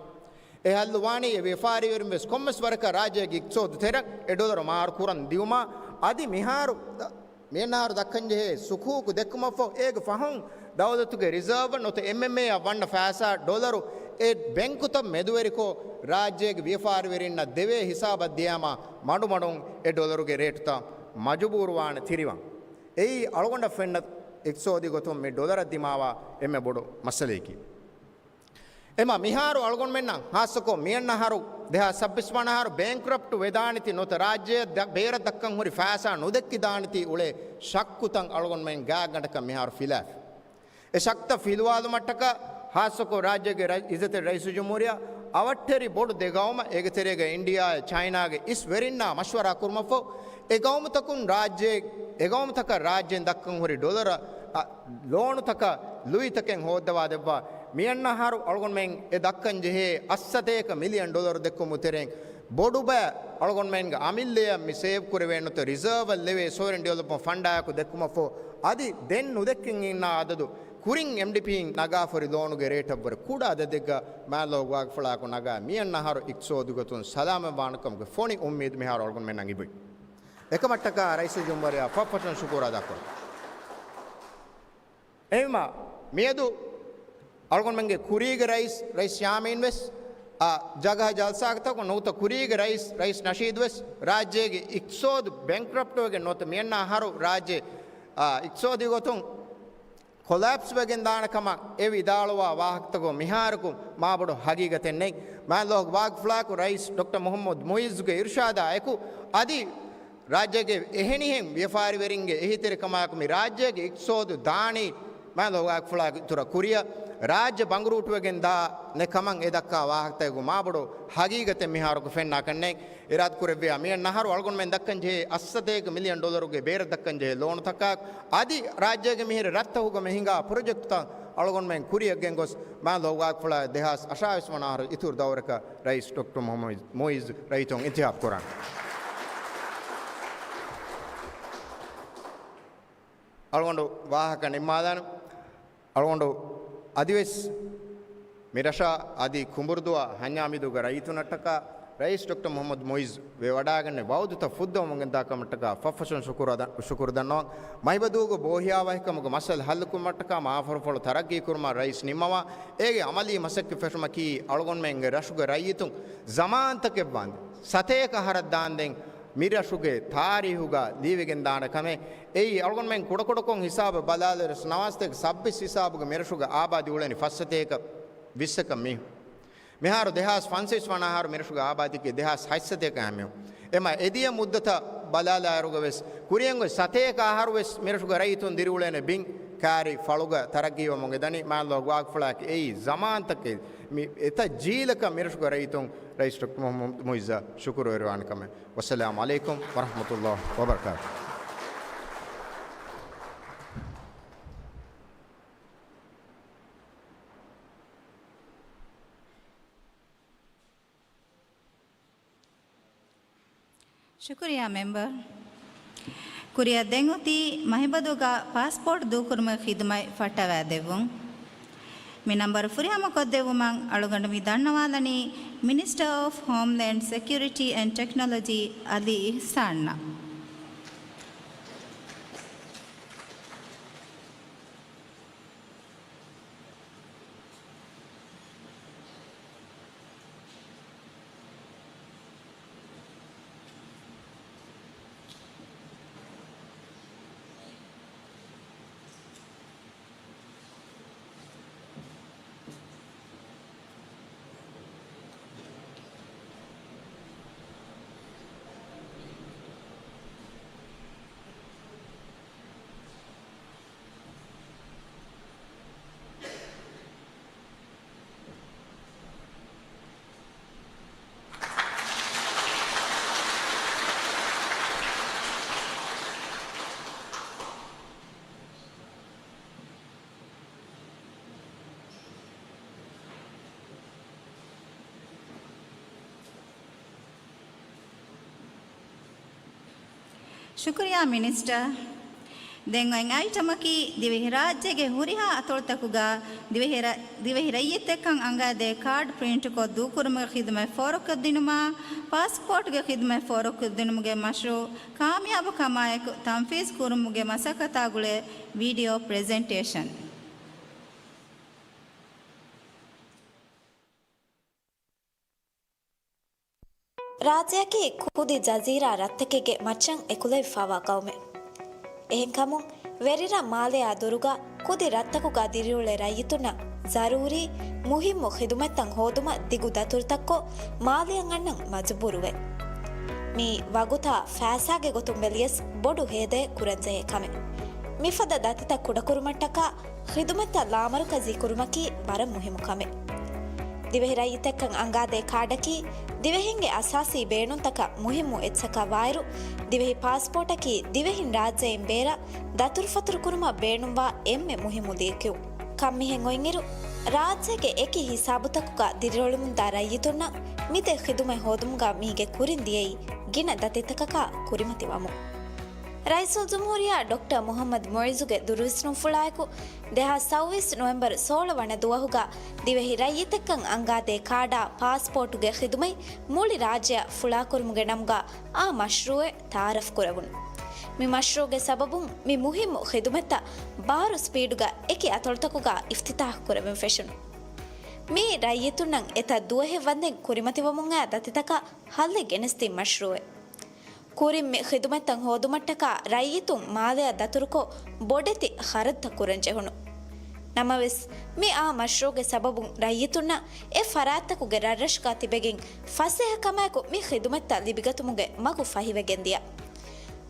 އެ ހައްލު ވާނީ އެ ވިޔަފާރިވެރިން ވެސް ކޮންމެސް ވަރަކަށް ރާއްޖޭގެ އިޤްތިޞާދު ތެރެއަށް އެ ޑޮލަރު މާރު ކުރަން ދިޔުމާ، އަދި މިހާރު މިއަންނަ އަހަރު ދައްކަންޖެހޭ ސުކޫކު ދެއްކުމަށްފަހު އޭގެ ފަހުން ދައުލަތުގެ ރިޒާވް ނުވަތަ އެމްއެމްއޭއަށް ވަންނަ ފައިސާ ޑޮލަރު އެ ބެންކުތައް މެދުވެރިކޮށް ރާއްޖޭގެ ވިޔަފާރިވެރިންނަށް ދެވޭ ހިސާބަށް ދިޔާމާ މަޑުމަޑުން އެ ޑޮލަރުގެ ރޭޓުތައް މަޖުބޫރުވާނެ ތިރިވަން. އެއީ އަޅުގަނޑަށް ފެންނަ އިޤްތިޞާދީ ގޮތުން މި ޑޮލަރަށް ދިމާވާ އެންމެ ބޮޑު މައްސަލަޔަކީ. އެމަ މިހާރު އަޅުގަނޑުމެންނަށް ހާއްސަކޮށް މިއަންނަ އަހަރު ދެހާސް ސައްބީސް ވަނަ އަހަރު ބޭންކްރަޕްޓް ވެދާނެތީ ނުވަތަ ރާއްޖެއަށް ދަ-، ބޭރަށް ދައްކަން ހުރި ފައިސާ ނުދެއްކިދާނެތީ އުޅޭ ޝައްކުތައް އަޅުގަނޑުމެން ގާތްގަނޑަކަށް މިހާރު ފިލާފި. އެ ޝައްކުތައް ފިލުވާލުމަށްޓަކާ ހާއްސަކޮށް ރާއްޖޭގެ ރައި-، އިއްޒަތްތެރި ރައީސުލްޖުމްހޫރިއްޔާ އަވަށްޓެރި ބޮޑު ދެ ގައުމަށް އޭގެ ތެރޭގަ އިންޑިއާއާ ޗައިނާގެ އިސް ވެރިންނާ މަޝްވަރާ ކުރުމަށްފަހު އެ ގައުމުތަކުން ރާއްޖޭ-، އެ ގައުމުތަކަށް ރާއްޖޭން ދައްކަން ހުރި ޑޮލަރަށް އަ، ލޯނުތަކަށް ލުއިތަކެއް ހޯއްދަވާ ދެއްވާ. މިއަންނަ އަހަރު އަޅުގަނޑުމެން އެ ދައްކަން ޖެހޭ އަށްސަތޭކަ މިލިއަން ޑޮލަރު ދެއްކުމުގެ ތެރެއިން ބޮޑު ބައެއް އަޅުގަނޑުމެންގެ އަމިއްލަޔަށް މި ސޭވް ކުރެވޭނެ ނުވަތަ ރިޒާވަށް ލެވޭ ސޮވަރިން ޑިވެލޮޕްމަންޓް ފަންޑާއެކު ދެއްކުމަށްފަހު އަދި ދެން ނުދެއްކެން އިންނަ އަދަދު ކުރިން އެމްޑީޕީން ނަގާފަ ހުރި ލޯނުގެ ރޭޓަށްވުރެ ކުޑަ އަދަދެއްގަ މާތް ލޯހި ވާގިފުޅާއެކު ނަގާ މިއަންނަ އަހަރު އިޤްތިޞާދީ ގޮތުން ސަލާމަތް ވާނެ ކަމުގެ ފޮނި އުއްމީދު މިހާރު އަޅުގަނޑުމެންނަށް އިބުން. އެކަމަށްޓަކާ ރައީސުލްޖުމްހޫރިއްޔާ ފަށްފަށުން ޝުކުރު އަދާކުރަން. އެހެންވީމާ، މިއަދު އަޅުގަނޑުމެންގެ ކުރީގެ ރައީސް، ރައީސް ޔާމީން ވެސް، އާ، ޖަގަހަ ޖަލްސާގަތަކުން ނުވަތަ ކުރީގެ ރައީސް، ރައީސް ނަޝީދު ވެސް ރާއްޖޭގެ އިޤްތިޞާދު ބޭންކްރަޕްޓްވެގެން ނުވަތަ މިއަންނަ އަހަރު ރާއްޖެ، އާ، އިޤްތިޞާދީ ގޮތުން ކޮލާޕްސް ވެގެން ދާނެ ކަމަށް އެ ވިދާޅުވާ ވާހަކަތަކުން މިހާރަކު މާބޮޑު ހަގީގަތެއް ނެތް. މާތް ލޯހި ވާގިފުޅާއެކު ރައީސް ޑޮކްޓަރ މުޙައްމަދު މުޢިއްޒުގެ އިރުޝާދާ އެކު އަދި ރާއްޖޭގެ އެހެނިހެން ވިޔަފާރިވެރިންގެ އެހީތެރިކަމާއެކު މި ރާއްޖޭގެ އިޤްތިޞާދު ދާނީ މާތް ލޯހި ވާގިފުޅާއިތުރަށް ކުރިއަށް ރާއްޖެ ބަނގުރޫޓުވެގެން ދާނެ ކަމަށް އެ ދައްކާ ވާހަކަތަކުގެ މާބޮޑު ހަގީގަތެއް މިހާރަކު ފެންނާކަށްނެތް. އިރާދަކުރެއްވިއްޔާ މިއަންނަ އަހަރު އަޅުގަނޑުމެން ދައްކަން ޖެހޭ އަށްސަތޭކަ މިލިއަން ޑޮލަރުގެ ބޭރަށް ދައްކަން ޖެހޭ ލޯނުތަކާއެކު އަދި ރާއްޖޭގެ މިހިރި ރަށްތަކުގަ މި ހިނގާ ޕްރޮޖެކްޓްތައް އަޅުގަނޑުމެން ކުރިއަށް ގެންގޮސް މާތް ލޯހި ވާގިފުޅާއި ދެހާސް އަށާވީސް ވަނަ އަހަރު އިތުރު ދައުރަކަށް ރައީސް ޑޮކްޓަރ މުޙައްމަދު މުޢިއްޒު ރައްޔިތުން އިންތިހާބު ކުރާނެ. އަޅުގަނޑު ވާހަކަ ނިންމާލާނަން. އަޅުގަނޑު އަދިވެސް މިރަށާ އަދި ކުނބުރުދުވާ ހަންޏާ މިދޫގެ ރައްޔިތުންނަށްޓަކާ ރައީސް ޑޮކްޓަރ މުޙައްމަދު މުޢިއްޒު ވެވަޑައިގެންނެވި ވަޢުދުތައް ފުއްދަވަމުން ގެންދާ ކަމަށްޓަކާ ފަށްފަށުން ޝުކުރު އަދަ-، ޝުކުރު ދަންނަވަން. މަހިބަދޫގެ ބޯހިޔާވަހިކަމުގެ މައްސަލަ ހައްލުކުރުމަށްޓަކާ މާފަރުފުޅު ތަރައްގީކުރުމަށް ރައީސް ނިންމަވާ، އޭގެ ޢަމަލީ މަސައްކަތް ފެށުމަކީ އަޅުގަނޑުމެންގެ ރަށުގެ ރައްޔިތުން ޒަމާންތަކެއްވާންދެން ސަތޭކަ އަހަރަށް ދާންދެން މިރަށުގެ ތާރީހުގަ ލިޔެވިގެންދާނެ ކަމެއް. އެއީ އަޅުގަނޑުމެން ކުޑަކުޑަކޮށް ހިސާބަށް ބަލާލިއިރު ނަވާރަ ސަތޭކަ ސައްބީސް ހިސާބުގަ މިރަށުގެ އާބާދީ އުޅެނީ ފަސް ސަތޭކަ ވިއްސަކަށް މީހުން. މިހާރު ދެހާސް ފަންސަވީސް ވަނަ އަހަރު މިރަށުގެ އާބާދީއަކީ ދެހާސް ހަތް ސަތޭކައެއްހާ މީހުން. އެމަ އެދިޔަ މުއްދަތަށް ބަލާލާއިރުގަ ވެސް ކުރިއަށް އޮތް ސަތޭކަ އަހަރު ވެސް މިރަށުގެ ރައްޔިތުން ދިރިއުޅޭނެ ބިން ކާރި ފަޅުގަ ތަރައްގީވަމުން އެދަނީ. މާތް ލޯހި ވާގިފުޅާއެކު އެއީ ޒަމާންތަކެއް މި އެތައް ޖީލަކަށް މިރަށުގެ ރައްޔިތުން ރައީސް ޑޮކްޓަރ މުޙައްމަދު މުޢިއްޒަށް ޝުކުރުވެރިވާނެ ކަމެއް. ވައްސަލާމު ޢަލައިކުމް ވަރަޙްމަތުﷲ ވަބަރަކާތުހު. ޝުކުރިއްޔާ މެމްބަރު. ކުރިއަށް ދެން އޮތީ މަހިބަދޫގަ ޕާސްޕޯޓް ދޫކުރުމުގެ ޚިދުމަތް ފައްޓަވައިދެއްވުން. މި ނަންބަރު ފުރިހަމަކޮށްދެއްވުމަށް އަޅުގަނޑު މި ދަންނަވާލަނީ މިނިސްޓަރ އޮފް ހޯމްލޭންޑް ސެކިއުރިޓީ އެންޑް ޓެކްނޮލޮޖީ އަލީ އިޙްސާންއަށް. ޝުކުރިއްޔާ މިނިސްޓަރ. ދެން އޮތް އައިޓަމަކީ ދިވެހިރާއްޖޭގެ ހުރިހާ އަތޮޅުތަކުގަ ދިވެހިރަ-، ދިވެހި ރައްޔިތެއްކަން އަނގައިދޭ ކާޑް ޕްރިންޓުކޮށް ދޫކުރުމުގެ ޚިދުމަތް ފޯރުކޮށްދިނުމާ، ޕާސްޕޯޓްގެ ޚިދުމަތް ފޯރުކޮށްދިނުމުގެ މަޝްރޫއު ކާމިޔާބުކަމާއެކު ތަންފީޒު ކުރުމުގެ މަސައްކަތާ ގުޅޭ ވީޑިއޯ ޕްރެޒެންޓޭޝަން. ރާއްޖެއަކީ ކުދި ޖަޒީރާ ރަށްތަކެއްގެ މައްޗަށް އެކުލެވިފައިވާ ގައުމެއް. އެހެންކަމުން، ވެރިރަށް މާލެއާ ދުރުގަ ކުދި ރަށްތަކުގަ ދިރިއުޅޭ ރައްޔިތުންނަށް ޒަރޫރީ، މުހިއްމު ޚިދުމަތްތައް ހޯދުމަށް ދިގު ދަތުރުތައްކޮށް މާލެއަށް އަންނަން މަޖުބޫރުވޭ. މި ވަގުތާ ފައިސާގެ ގޮތުން ބެލިޔަސް ބޮޑު ހޭދައެއް ކުރަންޖެހޭ ކަމެއް. މިފަދަ ދަތިތައް ކުޑަކުރުމަށްޓަކާ، ޚިދުމަތްތައް ލާމަރުކަޒީ ކުރުމަކީ ވަރަށް މުހިއްމު ކަމެއް. ދިވެހި ރައްޔިތެއްކަން އަނގާދޭ ކާޑަކީ، ދިވެހިންގެ އަސާސީ ބޭނުންތަކަށް މުހިއްމު އެއްޗަކަށް ވާއިރު، ދިވެހި ޕާސްޕޯޓަކީ ދިވެހިން ރާއްޖެއިން ބޭރަށް ދަތުރުފަތުރު ކުރުމަށް ބޭނުންވާ އެންމެ މުހިއްމު ލިޔެކިޔުން. ކަންމިހެން އޮތްއިރު، ރާއްޖޭގެ އެކި ހިސާބުތަކުގަ ދިރިއުޅެމުންދާ ރައްޔިތުންނަށް މިދޭ ޚިދުމަތް ހޯދުމުގަ މީގެ ކުރިން ދިޔައީ ގިނަ ދަތިތަކަކާ ކުރިމަތިވަމުން. ރައީސުލްޖުމްހޫރިއްޔާ ޑޮކްޓަރ މުޙައްމަދު މުޢިއްޒުގެ ދުރުވިސްނުންފުޅާއެކު، ދެހާސް ސައުވީސް ނޮވެމްބަރު ސޯޅަ ވަނަ ދުވަހުގަ ދިވެހި ރައްޔިތެއްކަން އަންގާދޭ ކާޑާ ޕާސްޕޯޓުގެ ޚިދުމަތް މުޅި ރާއްޖެއަށް ފުޅާކުރުމުގެ ނަމުގަ އާ މަޝްރޫއެއް ތައާރަފް ކުރެވުނު. މި މަޝްރޫގެ ސަބަބުން މި މުހިއްމު ޚިދުމަތްތައް ބާރު ސްޕީޑުގަ އެކި އަތޮޅުތަކުގަ އިފްތިތާޙު ކުރެވެން ފެށުނު. މިއީ ރައްޔިތުންނަށް އެތައް ދުވަހެއް ވަންދެން ކުރިމަތިވަމުން އައި ދަތިތަކަށް ހައްލެއް ގެނެސްދިން މަޝްރޫއެއް. ކުރިން މި ޚިދުމަތްތައް ހޯދުމަށްޓަކާ ރައްޔިތުން މާލެއަށް ދަތުރުކޮށް ބޮޑެތި ޚަރަދުތައް ކުރަން ޖެހުނު. ނަމަވެސް، މި އާ މަޝްރޫގެ ސަބަބުން ރައްޔިތުންނަށް އެ ފަރާތްތަކުގެ ރަށްރަށުގަ ތިބެގެން ފަސޭހަ ކަމާއެކު މި ޚިދުމަތްތައް ލިބިގަތުމުގެ މަގު ފަހިވެގެން ދިޔަ.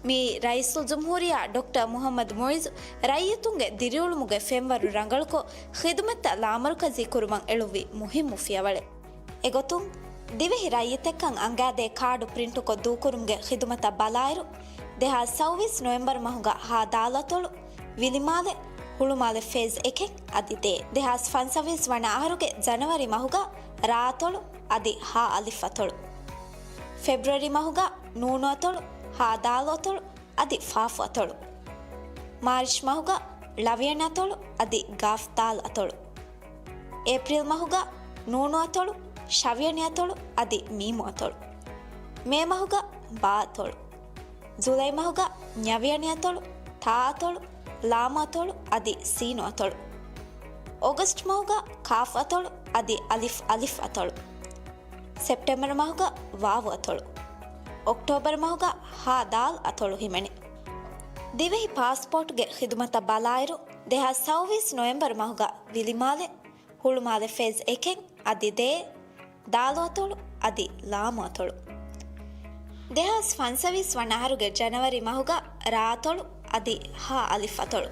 މިއީ ރައީސުލްޖުމްހޫރިއްޔާ ޑޮކްޓަރ މުޙައްމަދު މުޢިއްޒު ރައްޔިތުންގެ ދިރިއުޅުމުގެ ފެންވަރު ރަނގަޅުކޮށް، ޚިދުމަތްތައް ލާމަރުކަޒީ ކުރުމަށް އެޅުއްވި މުހިއްމު ފިޔަވަޅެއް. އެގޮތުން، ދިވެހި ރައްޔިތެއްކަން އަނގާދޭ ކާޑު ޕްރިންޓުކޮށް ދޫކުރުމުގެ ޚިދުމަތަށް ބަލާއިރު، ދެހާސް ސައުވީސް ނޮވެމްބަރު މަހުގަ ހާ ދާލު އަތޮޅު، ވިލިމާލެ، ހުޅުމާލެ ފޭޒް އެކެއް އަދި ދޭއް، ދެހާސް ފަންސަވީސް ވަނަ އަހަރުގެ ޖަނަވަރީ މަހުގަ ރާ އަތޮޅު އަދި ހާ އަލިފް އަތޮޅު، ފެބްރުއަރީ މަހުގަ ނޫނު އަތޮޅު، ހާ ދާލު އަތޮޅު އަދި ފާފު އަތޮޅު، މާރިޗް މަހުގަ ޅަވިޔަނި އަތޮޅު އަދި ގާފް ދާލް އަތޮޅު، އޭޕްރީލް މަހުގަ ނޫނު އަތޮޅު، ޝަވިޔަނި އަތޮޅު އަދި މީމު އަތޮޅު، މޭ މަހުގަ ބާ އަތޮޅު، ޖުލައި މަހުގަ ންޏަވިޔަނި އަތޮޅު، ތާ އަތޮޅު، ލާމު އަތޮޅު އަދި ސީނު އަތޮޅު، އޮގަސްޓް މަހުގަ ކާފް އަތޮޅު އަދި އަލިފް އަލިފް އަތޮޅު، ސެޕްޓެމްބަރު މަހުގަ ވާވު އަތޮޅު، އޮކްޓޯބަރު މަހުގަ ހާ ދާލް އަތޮޅު ހިމެނޭ. ދިވެހި ޕާސްޕޯޓުގެ ޚިދުމަތަށް ބަލާއިރު، ދެހާސް ސައުވީސް ނޮވެމްބަރު މަހުގަ ވިލިމާލެ، ހުޅުމާލެ ފޭޒް އެކެއް އަދި ދޭއް، ދާލު އަތޮޅު އަދި ލާމު އަތޮޅު. ދެހާސް ފަންސަވީސް ވަނަ އަހަރުގެ ޖަނަވަރީ މަހުގަ ރާ އަތޮޅު އަދި ހާ އަލިފް އަތޮޅު.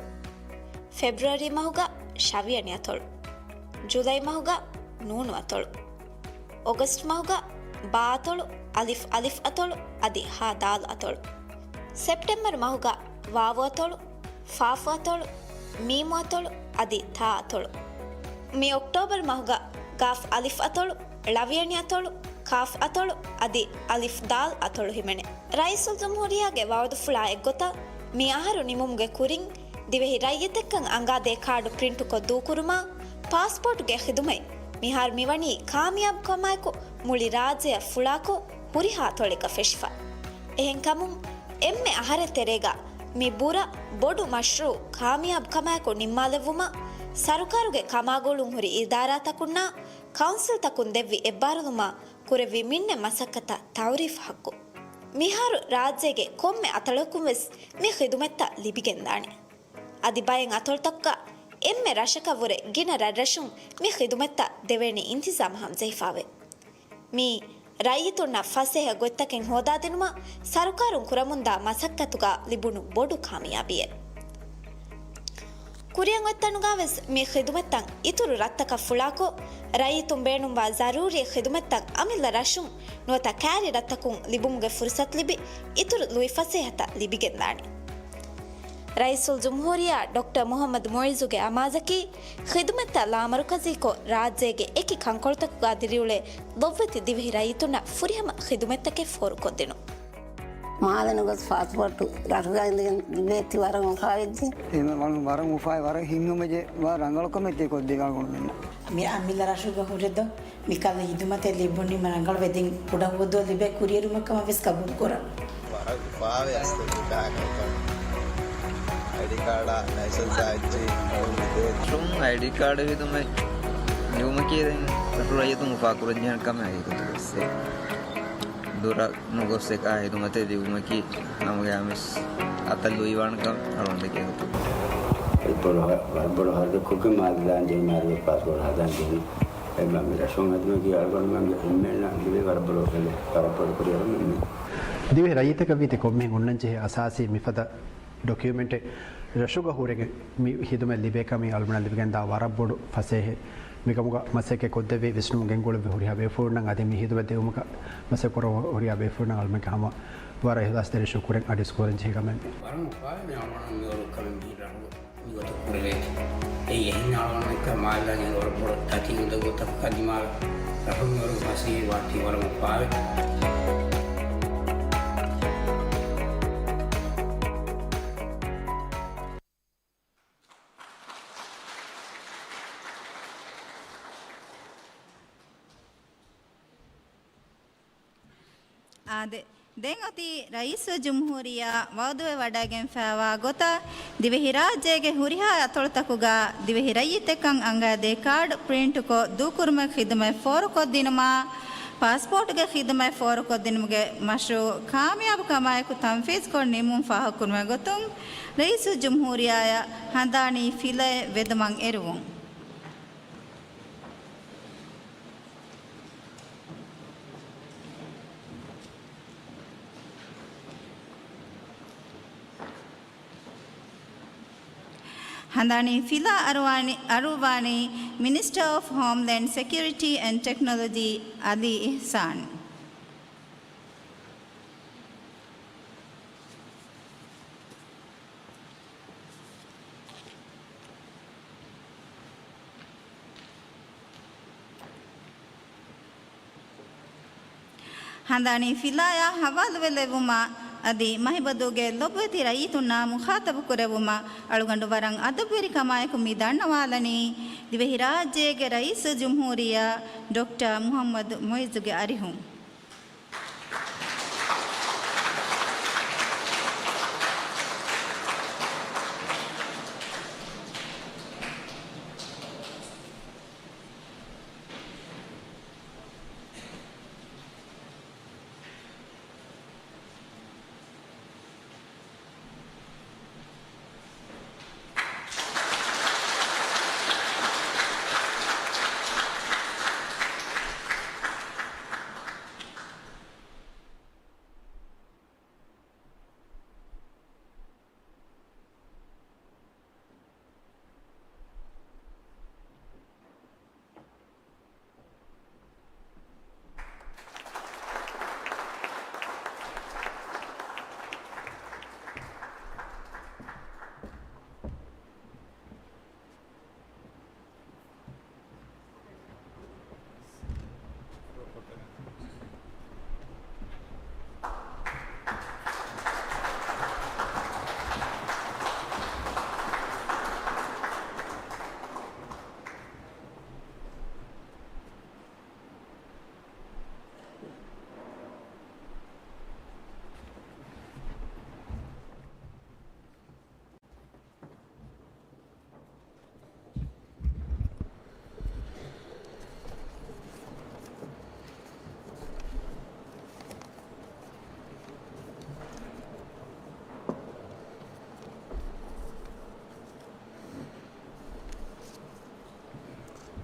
ފެބްރުއަރީ މަހުގަ ޝަވިޔަނި އަތޮޅު. ޖުލައި މަހުގަ ނޫނު އަތޮޅު. އޮގަސްޓް މަހުގަ ބާ އަތޮޅު، އަލިފް އަލިފް އަތޮޅު އަދި ހާ ދާލް އަތޮޅު. ސެޕްޓެމްބަރު މަހުގަ ވާވު އަތޮޅު، ފާފު އަތޮޅު، މީމު އަތޮޅު އަދި ތާ އަތޮޅު. މި އޮކްޓޯބަރު މަހުގަ ގާފް އަލިފް އަތޮޅު، ޅަވިޔަނި އަތޮޅު، ކާފް އަތޮޅު އަދި އަލިފް ދާލް އަތޮޅު ހިމެނޭ. ރައީސުލްޖުމްހޫރިއްޔާގެ ވައުދުފުޅާ އެއްގޮތަށް، މި އަހަރު ނިމުމުގެ ކުރިން، ދިވެހި ރައްޔިތެއްކަން އަނގާދޭ ކާޑު ޕްރިންޓުކޮށް ދޫކުރުމާ، ޕާސްޕޯޓުގެ ޚިދުމަތް މިހާރު މިވަނީ ކާމިޔާބުކަމާއެކު، މުޅި ރާއްޖެއަށް ފުޅާކޮށް، ހުރިހާ ތޮޅެއްގަ ފެށިފަ. އެހެންކަމުން، އެންމެ އަހަރެއް ތެރޭގަ މި ބުރަ ބޮޑު މަޝްރޫއު ކާމިޔާބުކަމާއެކު ނިންމާލެއްވުމަށް، ސަރުކާރުގެ ކަމާގޮޅުން ހުރި އިދާރާތަކުންނާ ކައުންސިލްތަކުން ދެއްވި އެއްބާރުލުމާ ކުރެއްވި މިންނަ މަސައްކަތަށް ތައުރީފް ޙައްޤު. މިހާރު ރާއްޖޭގެ ކޮންމެ އަތޮޅަކުން ވެސް މި ޚިދުމަތްތައް ލިބިގެންދާނެ. އަދި ބައެއް އަތޮޅުތަކުގަ އެންމެ ރަށަކަށްވުރެ ގިނަ ރަށްރަށުން މި ޚިދުމަތްތައް ދެވޭނެ އިންތިޒާމް ހަމަޖެހިފައެވެ. މީ ރައްޔިތުންނަށް ފަސޭހަ ގޮތްތަކެއް ހޯދާދިނުމަށް ސަރުކާރުން ކުރަމުންދާ މަސައްކަތުގަ ލިބުނު ބޮޑު ކާމިޔާބީއެއް. ކުރިއަށް އޮތް ތަނުގަ ވެސް މި ޚިދުމަތްތައް އިތުރު ރަށްތަކަށް ފުޅާކޮށް، ރައްޔިތުން ބޭނުންވާ ޒަރޫރީ ޚިދުމަތްތައް އަމިއްލަ ރަށުން ނުވަތަ ކައިރި ރަށްތަކުން ލިބުމުގެ ފުރުސަތު ލިބި، އިތުރު ލުއިފަސޭހަތައް ލިބިގެންދާނެ. ރައީސުލްޖުމްހޫރިއްޔާ ޑޮކްޓަރ މުޙައްމަދު މުޢިއްޒުގެ އަމާޒަކީ، ޚިދުމަތްތައް ލާމަރުކަޒީކޮށް، ރާއްޖޭގެ އެކި ކަންކޮޅުތަކުގަ ދިރިއުޅޭ ލޮބުވެތި ދިވެހި ރައްޔިތުންނަށް ފުރިހަމަ ޚިދުމަތްތަކެއް ފޯރުކޮށްދިނުން. މާލެ ނުގޮސް ފާސްޕޯޓު ރަށުގައި އިނދެގެން ލިބޭތީ ވަރަށް އުފާވެއްޖެ. އެހެން ވަރަށް، ވަރަށް އުފާވެ، ވަރަށް ހިތްހަމަޖެހޭ، ވަރަށް ރަނގަޅު ކަމެއްތޭ ކޮށްދެވި އަޅުގަނޑުމެންނަށް. މި އަމިއްލަ ރަށުގަ ހުރެދޯ މިކަހަލަ ހިދުމަތެއް ލިބުނީމަ ރަނގަޅުވެ، ދެން ކުޑަ ހުވަދުއަށް ލިބޭ ކުރިއެރުމަށް ކަމަށް ވެސް ގަބޫލުކުރަން. ވަރަށް އުފާވެ އަސްލު މިކަހަލަ ކަންކަން. އައިޑީ ކާޑާ ލައިސަންސާ އެއްޗެހި ދެވޭ. ރަށުން އައިޑީ ކާޑު ހިދުމަތް ލިބުމަކީ ދެން ރަށު ރައްޔިތުން އުފާކުރަންޖެހޭ ކަމެއް ހަގީގަތުގަ ވެސް. ދުރަށް ނުގޮސް އެކާ ހިދުމަތެއް ލިބުމަކީ ހަމަގައިމުވެސް އަތަށް ލުއިވާނެ ކަމެއް އަޅުގަނޑު ދެކޭ ގޮތުން. ވަރަށް ބޮޑު ހަ-، ވަރަށް ބޮޑު ހަރަދަކޮށްގެން މާލެ ދާން ޖެހި މާލޭގެ ޕާސްޕޯޓް ހަދާން ޖެހި. އެ މަ-، މި ރަށުން ހަދުމަކީ އަޅުގަނޑުމެންގެ އެންމެންނަށް ލިބޭ ވަރަށް ބޮޑު ކަމެއް، ވަރަށް ބޮޑު ކުރިއެރުމެއް. ދިވެހި ރައްޔިތަކަށް ވީތީ ކޮންމެހެން އޮންނަންޖެހޭ އަސާސީ މިފަދަ ޑޮކިއުމެންޓެއް ރަށުގަ ހުރެގެން މި ހިދުމަތް ލިބޭކަމީ އަޅުގަނޑަށް ލިބިގެންދާ ވަރަށް ބޮޑު ފަސޭހައެއް. މިކަމުގަ މަސައްކަތް ކޮށްދެއްވި ވިސްނުމުން ގެންގުޅެއްވި ހުރިހާ ބޭފުޅުންނަށް އަދި މި ހިދުމަތް ދެއްވުމަކަށް މަސައްކަތް ކުރައްވާ ހުރިހާ ބޭފުޅުންނަށް އަޅުގަނޑުގެ ހަމަ ވަރަށް އިޚްލާޞްތެރި ޝުކުރެއް އަޑު އިސްކުރަން ޖެހޭ ކަމެއް. ވަރަށް އުފާވެ މި އަޅުގަނޑު މިވަރު ކަމެއް މި ރަށު މިގޮތަށް ކުރެވޭތީ. އެއީ އެހެން އަޅުގަނޑަކަށް މާލެ ދާން ޖެހޭ ވަރަށް ބޮޑު ތަކި އުނދަގޫތަކަކާ ދިމާވެ ރަށުން މިވަރު ފަސޭހަ ވާތީ ވަރަށް އުފާވެ. އާދެ، ދެން އޮތީ ރައީސުލްޖުމްހޫރިއްޔާ ވައުދުވެވަޑައިގެންފައިވާ ގޮތަށް، ދިވެހިރާއްޖޭގެ ހުރިހާ އަތޮޅުތަކުގަ ދިވެހި ރައްޔިތެއްކަން އަނގައިދޭ ކާޑް ޕްރިންޓުކޮށް ދޫކުރުމަށް ޚިދުމަތް ފޯރުކޮށްދިނުމާ، ޕާސްޕޯޓުގެ ޚިދުމަތް ފޯރުކޮށްދިނުމުގެ މަޝްރޫއު ކާމިޔާބުކަމާއެކު ތަންފީޒުކޮށް ނިމުން ފާހަގަކުރުމުގެ ގޮތުން، ރައީސުލްޖުމްހޫރިއްޔާއަށް ހަނދާނީ ފިލައެއް ވެދުމަށް އެރުވުން. ހަނދާނީ ފިލާ އަރުވާނީ، އަރުއްވާނީ މިނިސްޓަރ އޮފް ހޯމްލޭންޑް ސެކިއުރިޓީ އެންޑް ޓެކްނޮލޮޖީ އަލީ އިޙްސާން. ހަނދާނީ ފިލާޔާ ހަވާލުވެލެއްވުމަށް އަދި މަހިބަދޫގެ ލޮބުވެތި ރައްޔިތުންނާ މުޚާޠަބު ކުރެއްވުމަށް އަޅުގަނޑު ވަރަށް އަދަބުވެރިކަމާއެކު މި ދަންނަވާލަނީ، ދިވެހިރާއްޖޭގެ ރައީސުލްޖުމްހޫރިއްޔާ ޑޮކްޓަރ މުޙައްމަދު މުޢިއްޒުގެ އަރިހުން.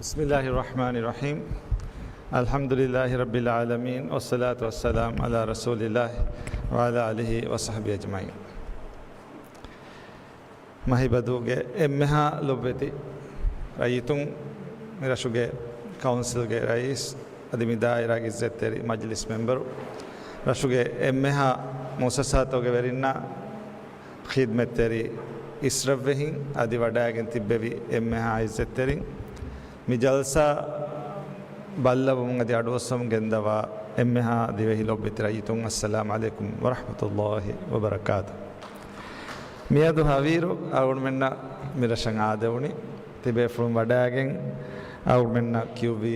بسم الله الرحمن الرحيم. الحمد لله رب العالمين، والصلاة والسلام على رسول الله وعلى آله وصحبه أجمعين. މަހިބަދޫގެ އެންމެހާ ލޮބުވެތި ރައްޔިތުން، މި ރަށުގެ ކައުންސިލްގެ ރައީސް، އަދި މި ދާއިރާގެ އިއްޒަތްތެރި މަޖިލިސް މެމްބަރު، ރަށުގެ އެންމެހާ މުއައްސަސާތަކުގެ ވެރިންނާ، ޚިދްމަތްތެރި އިސްރަށްވެހިން އަދި ވަޑައިގެން ތިއްބެވި އެންމެހާ އިއްޒަތްތެރިން، މި ޖަލްސާ ބައްލަވަމުން އަދި އަޑުއައްސަމުން ގެންދަވާ އެންމެހާ ދިވެހި ލޮބުވެތި ރައްޔިތުން، އައްސަލާމް ޢަލައިކުމް ވަރަޙްމަތުﷲި ވަބަރަކާތު. މިއަދު ހަވީރު އަޅުގަނޑުމެންނަށް މި ރަށަށް އާދެވުނީ، ތިބޭފުޅުން ވަޑައިގެން އަޅުގަނޑުމެންނަށް ކިޔުއްވި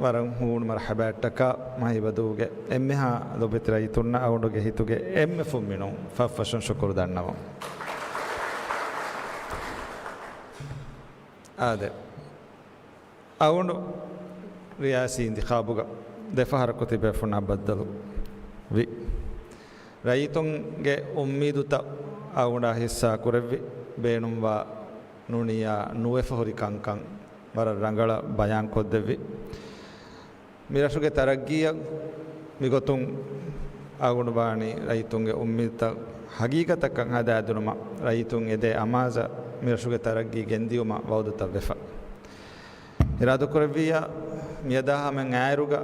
ވަރަށް ހޫނު މަރުޙަބާއްޓަކާ، މަހިބަދޫގެ އެންމެހާ ލޮބުވެތި ރައްޔިތުންނަށް އަޅުގަނޑުގެ ހިތުގެ އެންމެ ފުންމިނުން ފަށްފަށުން ޝުކުރު ދަންނަވަން. އާދެ، އަޅުގަނޑު ރިޔާސީ އިންތިޚާބުގަ ދެފަހަރަކު ތިބޭފުންނާ ބައްދަލު ވި. ރައްޔިތުންގެ އުއްމީދުތައް އަޅުގަނޑާ ހިއްސާ ކުރެއްވި، ބޭނުންވާ ނޫނިއްޔާ ނުވެފަ ހުރި ކަންކަން ވަރަށް ރަނގަޅަށް ބަޔާން ކޮށްދެއްވި. މި ރަށުގެ ތަރައްގީއަށް މިގޮތުން އަޅުގަނޑު ވާނީ ރައްޔިތުންގެ އުއްމީދުތައް ހަގީގަތަކަށް ހަދާދިނުމަށް، ރައްޔިތުން އެދޭ އަމާޒަށް މި ރަށުގެ ތަރައްގީ ގެންދިޔުމަށް ވައުދުތައް ވެފަ. އިރާދަކުރެއްވިއްޔާ، މިއަދާ ހަމައިން އާއިރުގަ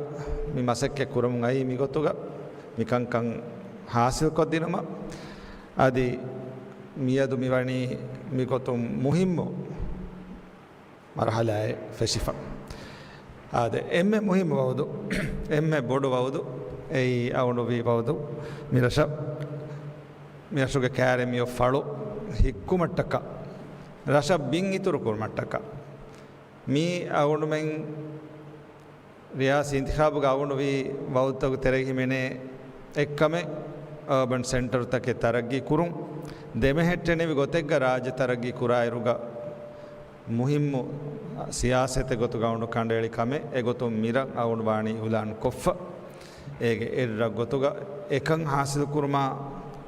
މި މަސައްކަތް ކުރަމުން އައީ މިގޮތުގަ މި ކަންކަން ހާސިލްކޮށްދިނުމަށް. އަދި މިއަދު މިވަނީ މިގޮތުން މުހިއްމު މަރުޙަލާއެއް ފެށިފަ. އާދެ، އެންމެ މުހިއްމު ވައުދު، އެންމެ ބޮޑު ވައުދު އެއީ އަޅުގަނޑު ވީ ވައުދު މި ރަށަށް، މި ރަށުގެ ކާރި މިއޮތް ފަޅު ހިއްކުމަށްޓަކާ، ރަށަށް ބިން އިތުރު ކުރުމަށްޓަކާ. މީ އަޅުގަނޑުމެން ރިޔާސީ އިންތިޚާބުގަ އަޅުގަނޑު ވީ ވައުދުތަކުގެ ތެރެއިން ހިމެނޭ އެއްކަމެއް، އާބަން ސެންޓަރުތަކެއް ތަރައްގީ ކުރުން. ދެމެހެއްޓެނިވި ގޮތެއްގަ ރާއްޖެ ތަރައްގީ ކުރާއިރުގަ މުހިއްމު ސިޔާސަތެއް ގޮތުގަ އަޅުގަނޑު ކަނޑައެޅި ކަމެއް. އެގޮތުން މި ރަށް އަޅުގަނޑު ވާނީ އިއުލާން ކޮށްފަ. އޭގެ އެއްރަށް ގޮތުގަ އެކަން ހާސިލް ކުރުމާ،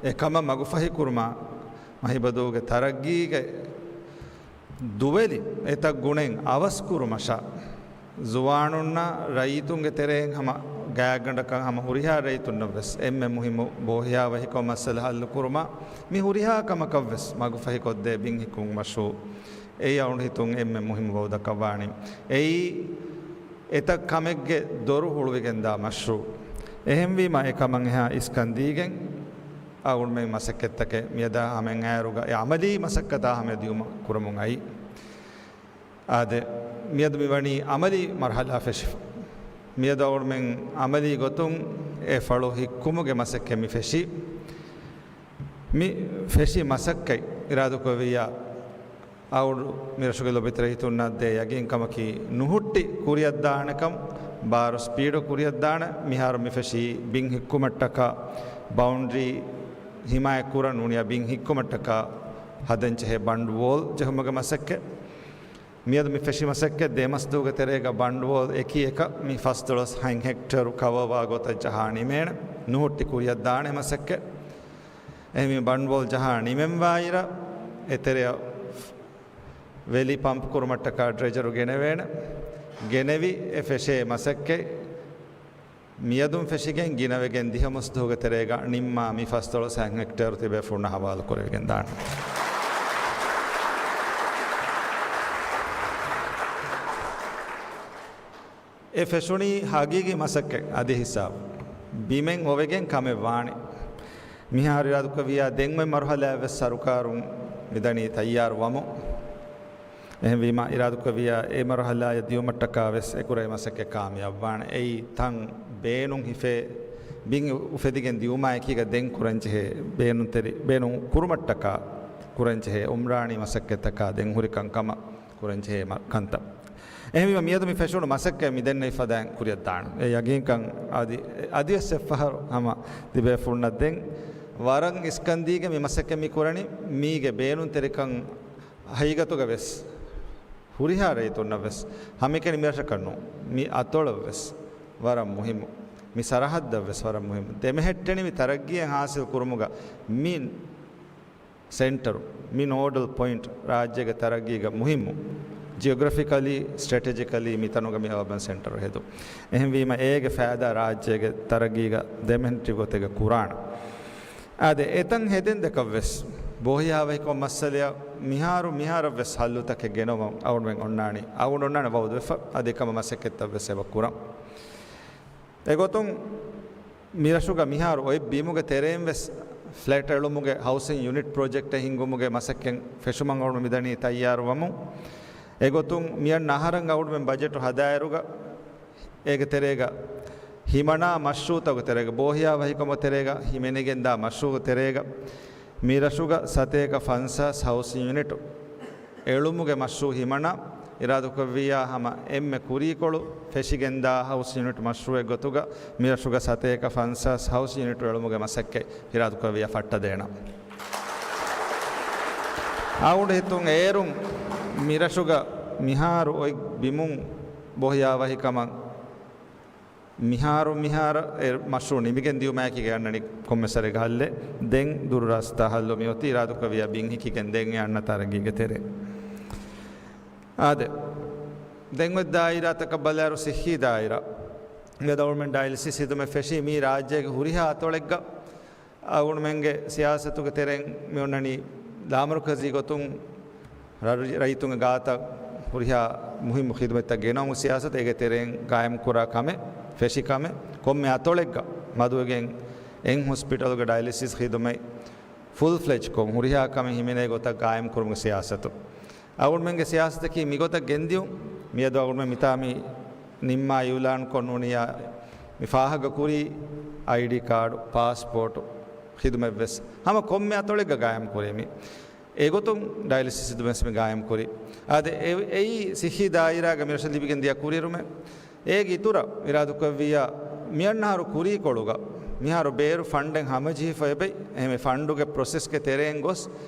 އެކަމަށް މަގުފަހި ކުރުމާ، މަހިބަދޫގެ ތަރައްގީގެ ދުވެލި އެތައް ގުނައިން އަވަސް ކުރުމަށާ، ޒުވާނުންނާ ރައްޔިތުންގެ ތެރެއިން ހަމަ ގާތްގަނޑަކަށް ހަމަ ހުރިހާ ރައްޔިތުންނަށްވެސް އެންމެ މުހިއްމު ބޯހިޔާވަހިކަމުގެ މައްސަލަ ހައްލު ކުރުމަށް، މި ހުރިހާ ކަމަކަށްވެސް މަގުފަހިކޮށްދޭ ބިން ހިއްކުމުގެ މަޝްރޫޢު. އެއީ އަޅުގަނޑު ހިތުން އެންމެ މުހިއްމު ވައުދަކަށް ވާނީ. އެއީ އެތައް ކަމެއްގެ ދޮރު ހުޅުވިގެންދާ މަޝްރޫޢު. އެހެންވީމަ އެ ކަމަށް އެހާ އިސްކަން ދީގެން އަޅުގަނޑުމެން މަސައްކަތްތަކެއް މިއަދާ ހަމައިން އާއިރުގަ އެ ޢަމަލީ މަސައްކަތާ ހަމަޔަށް ދިއުމަށް ކުރަމުން އައީ. އާދެ، މިއަދު މިވަނީ ޢަމަލީ މަރުޙަލާ ފެށިފަ. މިއަދު އަޅުގަނޑުމެން ޢަމަލީ ގޮތުން އެ ފަޅު ހިއްކުމުގެ މަސައްކަތް މި ފެށީ. މި ފެށި މަސައްކަތް އިރާދަކުރެއްވިއްޔާ، އަޅުގަނޑު މި ރަށުގެ ލޮބުވެތި ރައްޔިތުންނަށް ދޭ ޔަގީންކަމަކީ، ނުހުއްޓި ކުރިއަށްދާނެކަން، ބާރު ސްޕީޑު ކުރިއަށްދާނެ. މިހާރު މި ފެށީ ބިން ހިއްކުމަށްޓަކާ، ބައުންޑްރީ ހިމާޔަތްކުރަން ނޫނިއްޔާ ބިން ހިއްކުމަށްޓަކާ ހަދަންޖެހޭ ބަންޑް ވޯލް ޖެހުމުގެ މަސައްކަތް. މިއަދު މި ފެށި މަސައްކަތް ދެ މަސްދުވަހުގެ ތެރޭގަ ބަންޑް ވޯލް އެކި އެކަށް މި ފަސްދޮޅަސް ހަތް ހެކްޓޭރު ކަވަރވާ ގޮތަށް ޖަހާ ނިމޭނެ. ނުހުއްޓި ކުރިއަށްދާނެ މަސައްކަތް. އެހެންވީމަ ބަންޑް ވޯލް ޖަހާ ނިމެންވާއިރަށް، އެތެރެއަށް ވެލި ޕަމްޕް ކުރުމަށްޓަކާ ޑްރެޖަރު ގެނެވޭނެ. ގެނެވި އެ ފެށޭ މަސައްކަތް މިއަދުން ފެށިގެން ގިނަވެގެން ދިހަ މަސްދުވަހުގެ ތެރޭގަ ނިންމާ މި ފަސްދޮޅަސް ހަތް ހެކްޓޭރު ތިބޭފުޅުންނަށް ހަވާލު ކުރެވިގެން ދާނެ. އެ ފެށުނީ ހަގީގީ މަސައްކަތް އަދި ހިސާބު ބިމެއް އޮވެގެން ކަމެއް ވާނެ. މިހާރު އިރާދަކުރެއްވިއްޔާ ދެން އޮތް މަރުހަލާއަށްވެސް ސަރުކާރުން މިދަނީ ތައްޔާރު ވަމުން. އެހެންވީމަ، އިރާދަކުރެއްވިއްޔާ އެ މަރުހަލާއަށް ދިޔުމަށްޓަކާ ވެސް އެކުރެވޭ މަސައްކަތް ކާމިޔާބުވާނެ. އެއީ ތަން ބޭނުން ހިފޭ، ބިން އުފެދިގެން ދިޔުމާ އެކީގަ ދެން ކުރަންޖެހޭ ބޭނުންތެރި، ބޭނުން ކުރުމަށްޓަކާ ކުރަންޖެހޭ އުމްރާނީ މަސައްކަތްތަކާ ދެން ހުރި ކަންކަމަށް ކުރަންޖެހޭ މަ-، ކަންތައް. އެހެންވީމަ، މިއަދު މި ފެށުނު މަސައްކަތް މި ދެންނެވި ފަދައިން ކުރިއަށްދާނެ. އެ ޔަގީންކަން އަދި، އަދިވެސް އެއްފަހަރު ހަމަ ތިބޭފުޅުންނަށް ދެން ވަރަށް އިސްކަންދީގެން މި މަސައްކަތް މި ކުރަނީ، މީގެ ބޭނުންތެރިކަން ހަގީގަތުގަ ވެސް ހުރިހާ ރައްޔިތުންނަށް ވެސް، ހަމައެކަނި މި ރަށަކަށް ނޫން، މި އަތޮޅަށް ވެސް ވަރަށް މުހިއްމު، މި ސަރަހައްދަށް ވެސް ވަރަށް މުހިއްމު. ދެމެހެއްޓެނިވި ތަރައްގީއެއް ހާސިލް ކުރުމުގަ މި ސެންޓަރު، މި ނޯޑަލް ޕޮއިންޓް ރާއްޖޭގެ ތަރައްގީގަ މުހިއްމު. ޖިއޮގްރަފިކަލީ، ސްޓްރެޓެޖިކަލީ މިތަނުގަ މި އަރބަން ސެންޓަރު ހެދުން. އެހެންވީމަ އޭގެ ފައިދާ ރާއްޖޭގެ ތަރައްގީގަ ދެމެހެންޓި ގޮތެއްގަ ކުރާނެ. އާދެ، އެތަން ހެދެން ދެކަށްވެސް ބޯހިޔާވަހިކަމަށް މައްސަލަޔަށް މިހާރު، މިހާރަށްވެސް ހައްލުތަކެއް ގެނައުމަށް އަޅުގަނޑުމެން އޮންނާނީ، އަޅުގަނޑު އޮންނާނެ ވައުދުވެފަ، އަދި އެކަމަށް މަސައްކަތްތައްވެސް އެބަ ކުރަން. އެގޮތުން މިރަށުގަ މިހާރު އޮތް ބިމުގެ ތެރެއިން ވެސް ފްލެޓް އެޅުމުގެ ހައުސިން ޔުނިޓް ޕްރޮޖެކްޓެއް ހިންގުމުގެ މަސައްކަތް ފެށުމަށް އަޅުގަނޑު މިދަނީ ތައްޔާރުވަމުން. އެގޮތުން މިއަންނަ އަހަރަށް އަޅުގަނޑުމެން ބަޖެޓު ހަދާއިރުގަ އޭގެ ތެރޭގަ ހިމަނާ މަޝްރޫޢުތަކުގެ ތެރޭގަ، ބޯހިޔާވަހިކަމުގެ ތެރޭގަ ހިމެނިގެންދާ މަޝްރޫޢުގެ ތެރޭގަ މިރަށުގަ ސަތޭކަ ފަންސާސް ހައުސިން ޔުނިޓު އެޅުމުގެ މަޝްރޫޢު ހިމަނާ، އިރާދަކުރެއްވިއްޔާ ހަމަ އެންމެ ކުރީކޮޅު ފެށިގެންދާ ހައުސިން ޔުނިޓް މަޝްރޫޢެއް ގޮތުގަ މިރަށުގަ ސަތޭކަ ފަންސާސް ހައުސިން ޔުނިޓު އެޅުމުގެ މަސައްކަތް އިރާދަކުރެއްވިއްޔާ ފައްޓަދޭނަން. އަޅުގަނޑު ހިތުން އޭރުން މިރަށުގަ މިހާރު އޮތް ބިމުން ބޯހިޔާވަހިކަމަށް މިހާރު، މިހާރަށް އެ މަޝްރޫޢު ނިމިގެން ދިޔުމާއެކީގަ އަންނަނީ ކޮންމެސް ވަރެއްގެ ހައްލެއް. ދެން ދުރު ރާސްތާ ހައްލު މިއޮތީ އިރާދަކުރެއްވިއްޔާ ބިން ހިކިގެން ދެން އެ އަންނަ ތަރައްގީގެ ތެރޭ. އާދެ، ދެން އޮތް ދާއިރާތަކަށް ބަލާއިރު ސިއްހީ ދާއިރާ. މިއަދު އަޅުގަނޑުމެން ޑައިލިސިސް ހިދުމަތް ފެށީ މީ ރާއްޖޭގެ ހުރިހާ އަތޮޅެއްގަ އަޅުގަނޑުމެންގެ ސިޔާސަތުގެ ތެރެއިން މި އޮންނަނީ ލާމަރުކަޒީ ގޮތުން ރަ-، ރައްޔިތުންގެ ގާތަށް ހުރިހާ މުހިއްމު ޚިދުމަތްތައް ގެނައުމު ސިޔާސަތު އޭގެ ތެރެއިން ގާއިމް ކުރާ ކަމެއް ފެށި ކަމެއް ކޮންމެ އަތޮޅެއްގަ މަދުވެގެން އެން ހޮސްޕިޓަލުގެ ޑައިލިސިސް ޚިދުމަތް ފުލް ފްލެޖްކޮށް ހުރިހާ ކަމެއް ހިމެނޭ ގޮތަށް ގާއިމް ކުރުމުގެ ސިޔާސަތު. އަޅުގަނޑުމެންގެ ސިޔާސަތަކީ މިގޮތަށް ގެންދިޔުން. މިއަދު އަޅުގަނޑުމެން މިތާ މި ނިންމާ އިއުލާންކޮށް ނޫނިއްޔާ މި ފާހަގަކުރީ އައިޑީ ކާޑު، ޕާސްޕޯޓު ޚިދުމަތްވެސް ހަމަ ކޮންމެ އަތޮޅެއްގަ ގާއިމް ކުރީ މި. އެގޮތުން ޑައިލިސިސް ޚިދުމަތްވެސް މި ގާއިމް ކުރީ. އާދެ، އެ-، އެއީ ސިއްހީ ދާއިރާގަ މިރަށަށް ލިބިގެން ދިޔަ ކުރިއެރުމެއް. އޭގެ އިތުރަށް އިރާދަކުރެއްވިއްޔާ، މިއަންނަ އަހަރު ކުރީކޮޅުގަ މިހާރު ބޭރު ފަންޑެއް ހަމަޖެހިފަ އެބައި، އެހެންވެ ފަންޑުގެ ޕްރޮސެސްގެ ތެރެއިން ގޮސް،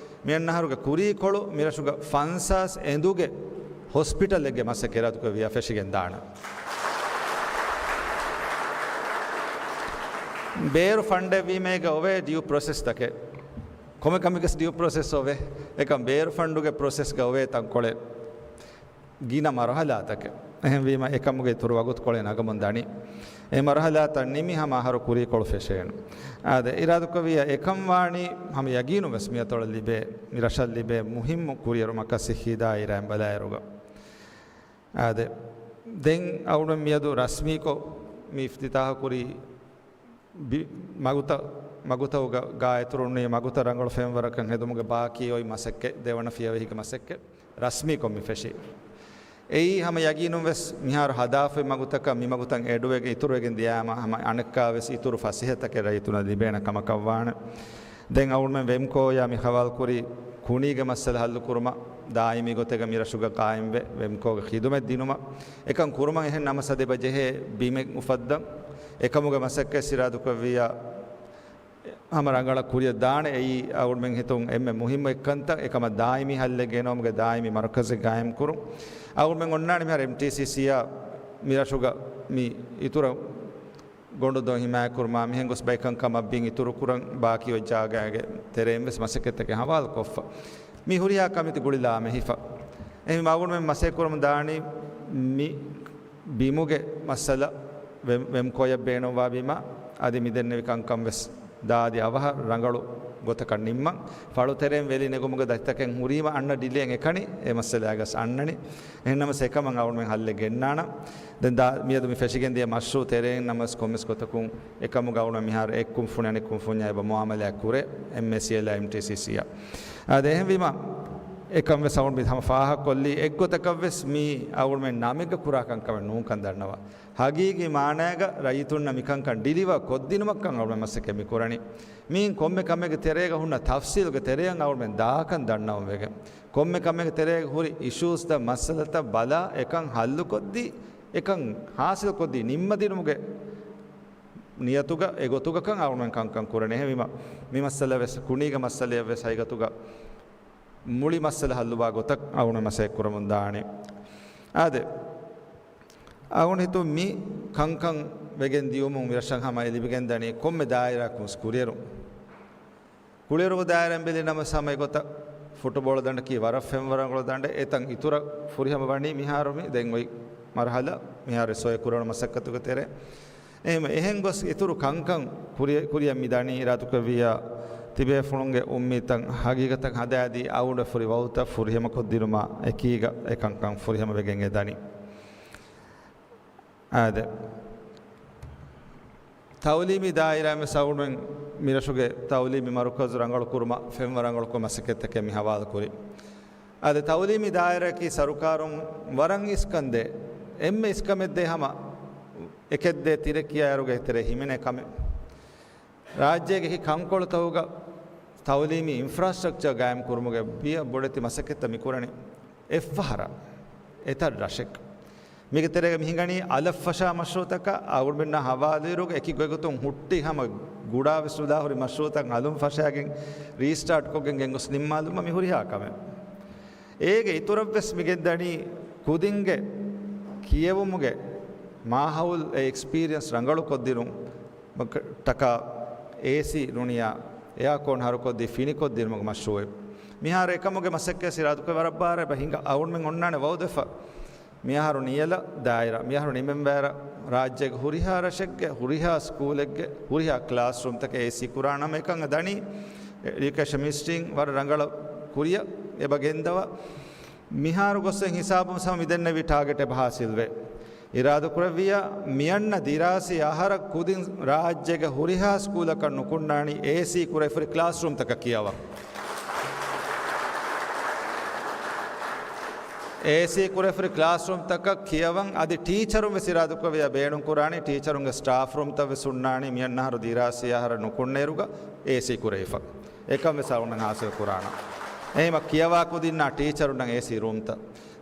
މިއަންނަ އަހަރުގެ ކުރީކޮޅު މިރަށުގަ ފަންސާސް އެނދުގެ ހޮސްޕިޓަލެއްގެ މަސައްކަތް އިރާދަކުރެއްވިއްޔާ ފެށިގެން ދާނެ. ބޭރު ފަންޑެއް ވީމަ އޭގަ އޮވޭ ޑިއު ޕްރޮސެސްތަކެއް. ކޮންމެ ކަމެއްގެ ޑިއު ޕްރޮސެސް އޮވޭ. އެކަމް ބޭރު ފަންޑުގެ ޕްރޮސެސްގަ އޮވޭ ތަންކޮޅެއް. ގިނަ މަރުހަލާތަކެއް. އެހެންވީމަ، އެކަމުގެ އިތުރު ވަގުތުކޮޅެއް ނަގަމުން ދަނީ. އެ މަރުހަލާތައް ނިމި ހަމަ އަހަރު ކުރީކޮޅު ފެށޭނެ. އާދެ، އިރާދަކުރެއްވިއްޔާ އެކަން ވާނީ ހަމަ ޔަގީނުން ވެސް މިއަތޮޅަށް ލިބޭ، މި ރަށަށް ލިބޭ މުހިއްމު ކުރިއެރުމަކަށް ސިއްހީ ދާއިރާއިން ބަލާއިރުގަ. އާދެ، ދެން އަޅުގަނޑު މިއަދު ރަސްމީކޮށް މި އިފްތިތާހު ކުރި ބި-، މަގުތައް، މަގުތައުގަ ގާއިތުރުންނީ މަގުތައް ރަނގަޅު ފެންވަރަކަށް ހެދުމުގެ ބާކީ އޮތް މަސައްކަތް، ދެވަނަ ފިޔަވަހީގެ މަސައްކަތް ރަސްމީކޮށް މި ފެށީ. އެއީ ހަމަ ޔަގީނުން ވެސް މިހާރު ހަދާފައި މަގުތަކަށް މި މަގުތައް އެޑުވެގެން އިތުރުވެގެން ދިޔާމަ، ހަމަ އަނެއްކާ ވެސް އިތުރު ފަސޭހަތަކެއް ރައްޔިތުންނަށް ލިބޭނެ ކަމަކަށް ވާނެ. ދެން އަޅުގަނޑުމެން ވެމްކޯޔާ މި ހަވާލުކުރީ ކުނީގެ މައްސަލަ ހައްލުކުރުމަށް، ދާއިމީ ގޮތެއްގަ މިރަށުގަ ގާއިމްވެ، ވެމްކޯގެ ޚިދުމަތް ދިނުމަށް. އެކަން ކުރުމަށް އެހެން ނަމަސް އަދި އެބަ ޖެހޭ ބިމެއް އުފައްދަން. އެކަމުގެ މަސައްކަތް އިރާދަކުރެއްވިއްޔާ، ހަމަ ރަނގަޅަށް ކުރިއަށް ދާނެ. އެއީ އަޅުގަނޑުމެން ހިތުން އެންމެ މުހިއްމު އެއްކަންތައް. އެކަމަށް ދާއިމީ ހައްލެއް ގެނައުމުގެ ދާއިމީ މަރުކަޒެއް ގާއިމް ކުރުން. އަޅުގަނޑުމެން އޮންނާނެ މިހާރު އެމްޓީސީސީއާ މިރަށުގަ މި އިތުރަށް ގޮނޑުދޮށް ހިމާޔަތްކުރުމާ މިހެން ގޮސް ބައިކަންކަމަށް ބިން އިތުރުކުރަން ބާކީ އޮތް ޖާގައިގެ ތެރެއިން ވެސް މަސައްކަތްތަކެއް ހަވާލުކޮށްފަ. މި ހުރިހާ ކަމެތި ގުޅިލާމެހިފަ. އެހެންވީމަ އަޅުގަނޑުމެން މަސައްކަތް ކުރަމުން ދާނީ މި ބިމުގެ މައްސަލަ ވެ-، ވެމްކޯޔަށް ބޭނުންވާ ބިމާ އަދި މިދެންނެވި ކަންކަން ވެސް ދާދި އަވަހަށް ރަނގަޅު ގޮތަކަށް ނިންމަން. ފަޅު ތެރެއިން ވެލި ނެގުމުގެ ދަތިތަކެއް ހުރީމަ އަންނަ ޑިލޭއެއް އެކަނި އެ މައްސަލައިގަސް އަންނަނީ. އެހެންނަމަސް އެކަމަށް އަޅުގަނޑުމެން ހައްލެއް ގެންނާނަން. ދެން ދާ-، މިއަދު މި ފެށިގެން ދިޔަ މަޝްރޫޢު ތެރެއިން ނަމަސް ކޮންމެސް ގޮތަކުން އެކަމުގަ އަޅުގަނޑު މިހާރު އެއް ކުންފުނި އަނެއް ކުންފުންޏާ އެބަ މުއާމަލާތް ކުރޭ، އެމްއޭސީއެލްއާ އެމްޓީސީސީއާ. އާދެ، އެހެންވީމަ، އެކަން ވެސް އަޅުގަނޑު މި ހަމަ ފާހަގަކޮށްލީ އެއްގޮތަކަށް ވެސް މީ އަޅުގަނޑުމެން ނަމެއްގަ ކުރާ ކަންކަމެއް ނޫންކަން ދަންނަވާ. ހަގީގީ މާނައިގަ ރައްޔިތުންނަށް މިކަންކަން ޑިލިވާ ކޮށްދިނުމަށްކަން އަޅުގަނޑުމެން މަސައްކަތް މި ކުރަނީ. މީން ކޮންމެ ކަމެއްގެ ތެރޭގަ ހުންނަ ތަފްސީލްގެ ތެރެއަށް އަޅުގަނޑުމެން ދާކަން ދަންނަވަން ވެގެން. ކޮންމެ ކަމެއްގެ ތެރޭގަ ހުރި އިޝޫސްތައް މައްސަލަތައް ބަލާ އެކަން ހައްލުކޮށްދީ، އެކަން ހާސިލްކޮށްދީ ނިންމަދިނުމުގެ ނިޔަތުގަ އެގޮތުގަކަން އަޅުގަނޑުމެން ކަންކަން ކުރަނީ. އެހެންވީމަ، މި މައްސަލަ ވެސް ކުނީގެ މައްސަލައެއް ވެސް ހަގީގަތުގަ މުޅި މައްސަލަ ހައްލުވާ ގޮތަށް އަޅުގަނޑު މަސައްކަތް ކުރަމުން ދާނެ. އާދެ، އަޅުގަނޑު ހިތުން މި ކަންކަން ވެގެން ދިޔުމުން މިރަށަށް ހަމަ އެ ލިބިގެން ދަނީ ކޮންމެ ދާއިރާއަކުން ކުރިއެރުން. ކުޅިއެރު ދާއިރާއިން ބެލި ނަމަ ހަމަ އެގޮތަށް ފުޓުބޯޅަ ދަނޑަކީ ވަރަށް ފެންވަރަށް ރަނގަޅު ދަނޑެއް. އެތަން އިތުރަށް ފުރިހަމަ ވަނީ މިހާރު މި ދެން އޮތް މަރުހަލާ މިހާރު ސޮއެ ކުރެވުނު މަސައްކަތުގެ ތެރޭ. އެހެން، އެހެން ގޮސް އިތުރު ކަންކަން ކުރި-، ކުރިއަށް މި ދަނީ އިރާދަކުރެއްވިއްޔާ ތިބޭފުޅުންގެ އުއްމީދުތައް ހަގީގަތަށް ހަދާދީ އަޅުގަނޑު ފުރި ވައުދުތައް ފުރިހަމަކޮށްދިނުމާ އެކީގަ އެ ކަންކަން ފުރިހަމަވެގެން އެ ދަނީ. އާދެ. ތައުލީމީ ދާއިރާއިން ވެސް އަޅުގަނޑުމެން މިރަށުގެ ތައުލީމީ މަރުކަޒު ރަނގަޅުކުރުމަށް ފެންވަރަށް ރަނގަޅު ކޮން މަސައްކަތްތަކެއް މި ހަވާލުކުރި. އަދި ތައުލީމީ ދާއިރާއަކީ ސަރުކާރުން ވަރަށް އިސްކަންދޭ، އެންމެ އިސްކަމެއްދޭ ހަމަ އެކެއްދޭ ތިރެއް ކިޔާއިރުގަ އެތެރޭ ހިމެނޭ ކަމެއް. ރާއްޖޭގެ އެކި ކަންކޮޅުތަކުގަ ތައުލީމީ އިންފްރާސްޓްރަކްޗަރ ގާއިމް ކުރުމުގެ ބިޔަ ބޮޑެތި މަސައްކަތްތައް މި ކުރަނީ އެއްފަހަރަށް އެތައް ރަށެއް. މީގެ ތެރޭގަ މި ހިނގަނީ އަލަށް ފަށާ މަޝްރޫއުތަކަށް އަޅުގަނޑުމެންނާ ހަވާލުއިރުގަ އެކި ގޮތްގޮތުން ހުއްޓި ހަމަ ގުޑާވެސް ނުލާ ހުރި މަޝްރޫއުތައް އަލުން ފަށާގެން ރީސްޓާޓް ކޮށްގެން ގެންގޮސް ނިންމާލުމަށް މި ހުރިހާ ކަމެއް. އޭގެ އިތުރަށްވެސް މިގެންދަނީ ކުދިންގެ ކިޔެވުމުގެ މާހައުލް އެ އެކްސްޕީރިއަންސް ރަނގަޅުކޮށްދިނުން ޓަކާ އޭސީ ނޫނިޔާ އެއާކޯން ހަރުކޮށްދީ ފިނިކޮށްދިނުމުގެ މަޝްރޫއެއް. މިހާރު އެކަމުގެ މަސައްކަތް އިރާދަކުރެ ވަރަށް ބާރަށް އެބަ ހިނގާ އަޅުގަނޑުމެން އޮންނާނެ ވައުދުވެފަ. މިއަހަރު ނިޔަލަ ދާއިރާ، މިއަހަރު ނިމެންވާރަ ރާއްޖޭގެ ހުރިހާ ރަށެއްގެ ހުރިހާ ސްކޫލެއްގެ ހުރިހާ ކްލާސްރޫމްތަކެއް އޭސީ ކުރާނަމަ އެކަން ދަނީ އެޑިއުކޭޝަން މިނިސްޓްރީން ވަރަށް ރަނގަޅަށް ކުރިއަށް އެބަ ގެންދަވާ. މިހާރު ގޮސް ހިސާބުން ސަމަ މިދެންނެވި ޓާގެޓް އެބަ ހާސިލްވޭ. އިރާދަކުރެއްވިއްޔާ، މިއަންނަ ދިރާސީ އަހަރަށް ކުދިން ރާއްޖޭގެ ހުރިހާ ސްކޫލަކަށް ނުކުންނާނީ އޭސީ ކުރެފުރި ކްލާސްރޫމްތަކަށް ކިޔަވަން. އޭސީ ކުރެފުރި ކްލާސްރޫމްތަކަށް ކިޔަވަން. އަދި ޓީޗަރުން ވެސް އިރާދަކުރެއްވިއްޔާ ބޭނުން ކުރާނީ ޓީޗަރުންގެ ސްޓާފް ރޫމްތައް ވެސް ހުންނާނީ މިއަންނަ އަހަރު ދިރާސީ އަހަރަށް ނުކުންނައިރުގަ އޭސީ ކުރެވިފަ. އެކަން ވެސް އަޅުގަނޑު ހާސިލް ކުރާނަން. އެހެންވީމަ ކިޔަވާ ކުދިންނާ ޓީޗަރުންނަށް އޭސީ ރޫމްތައް.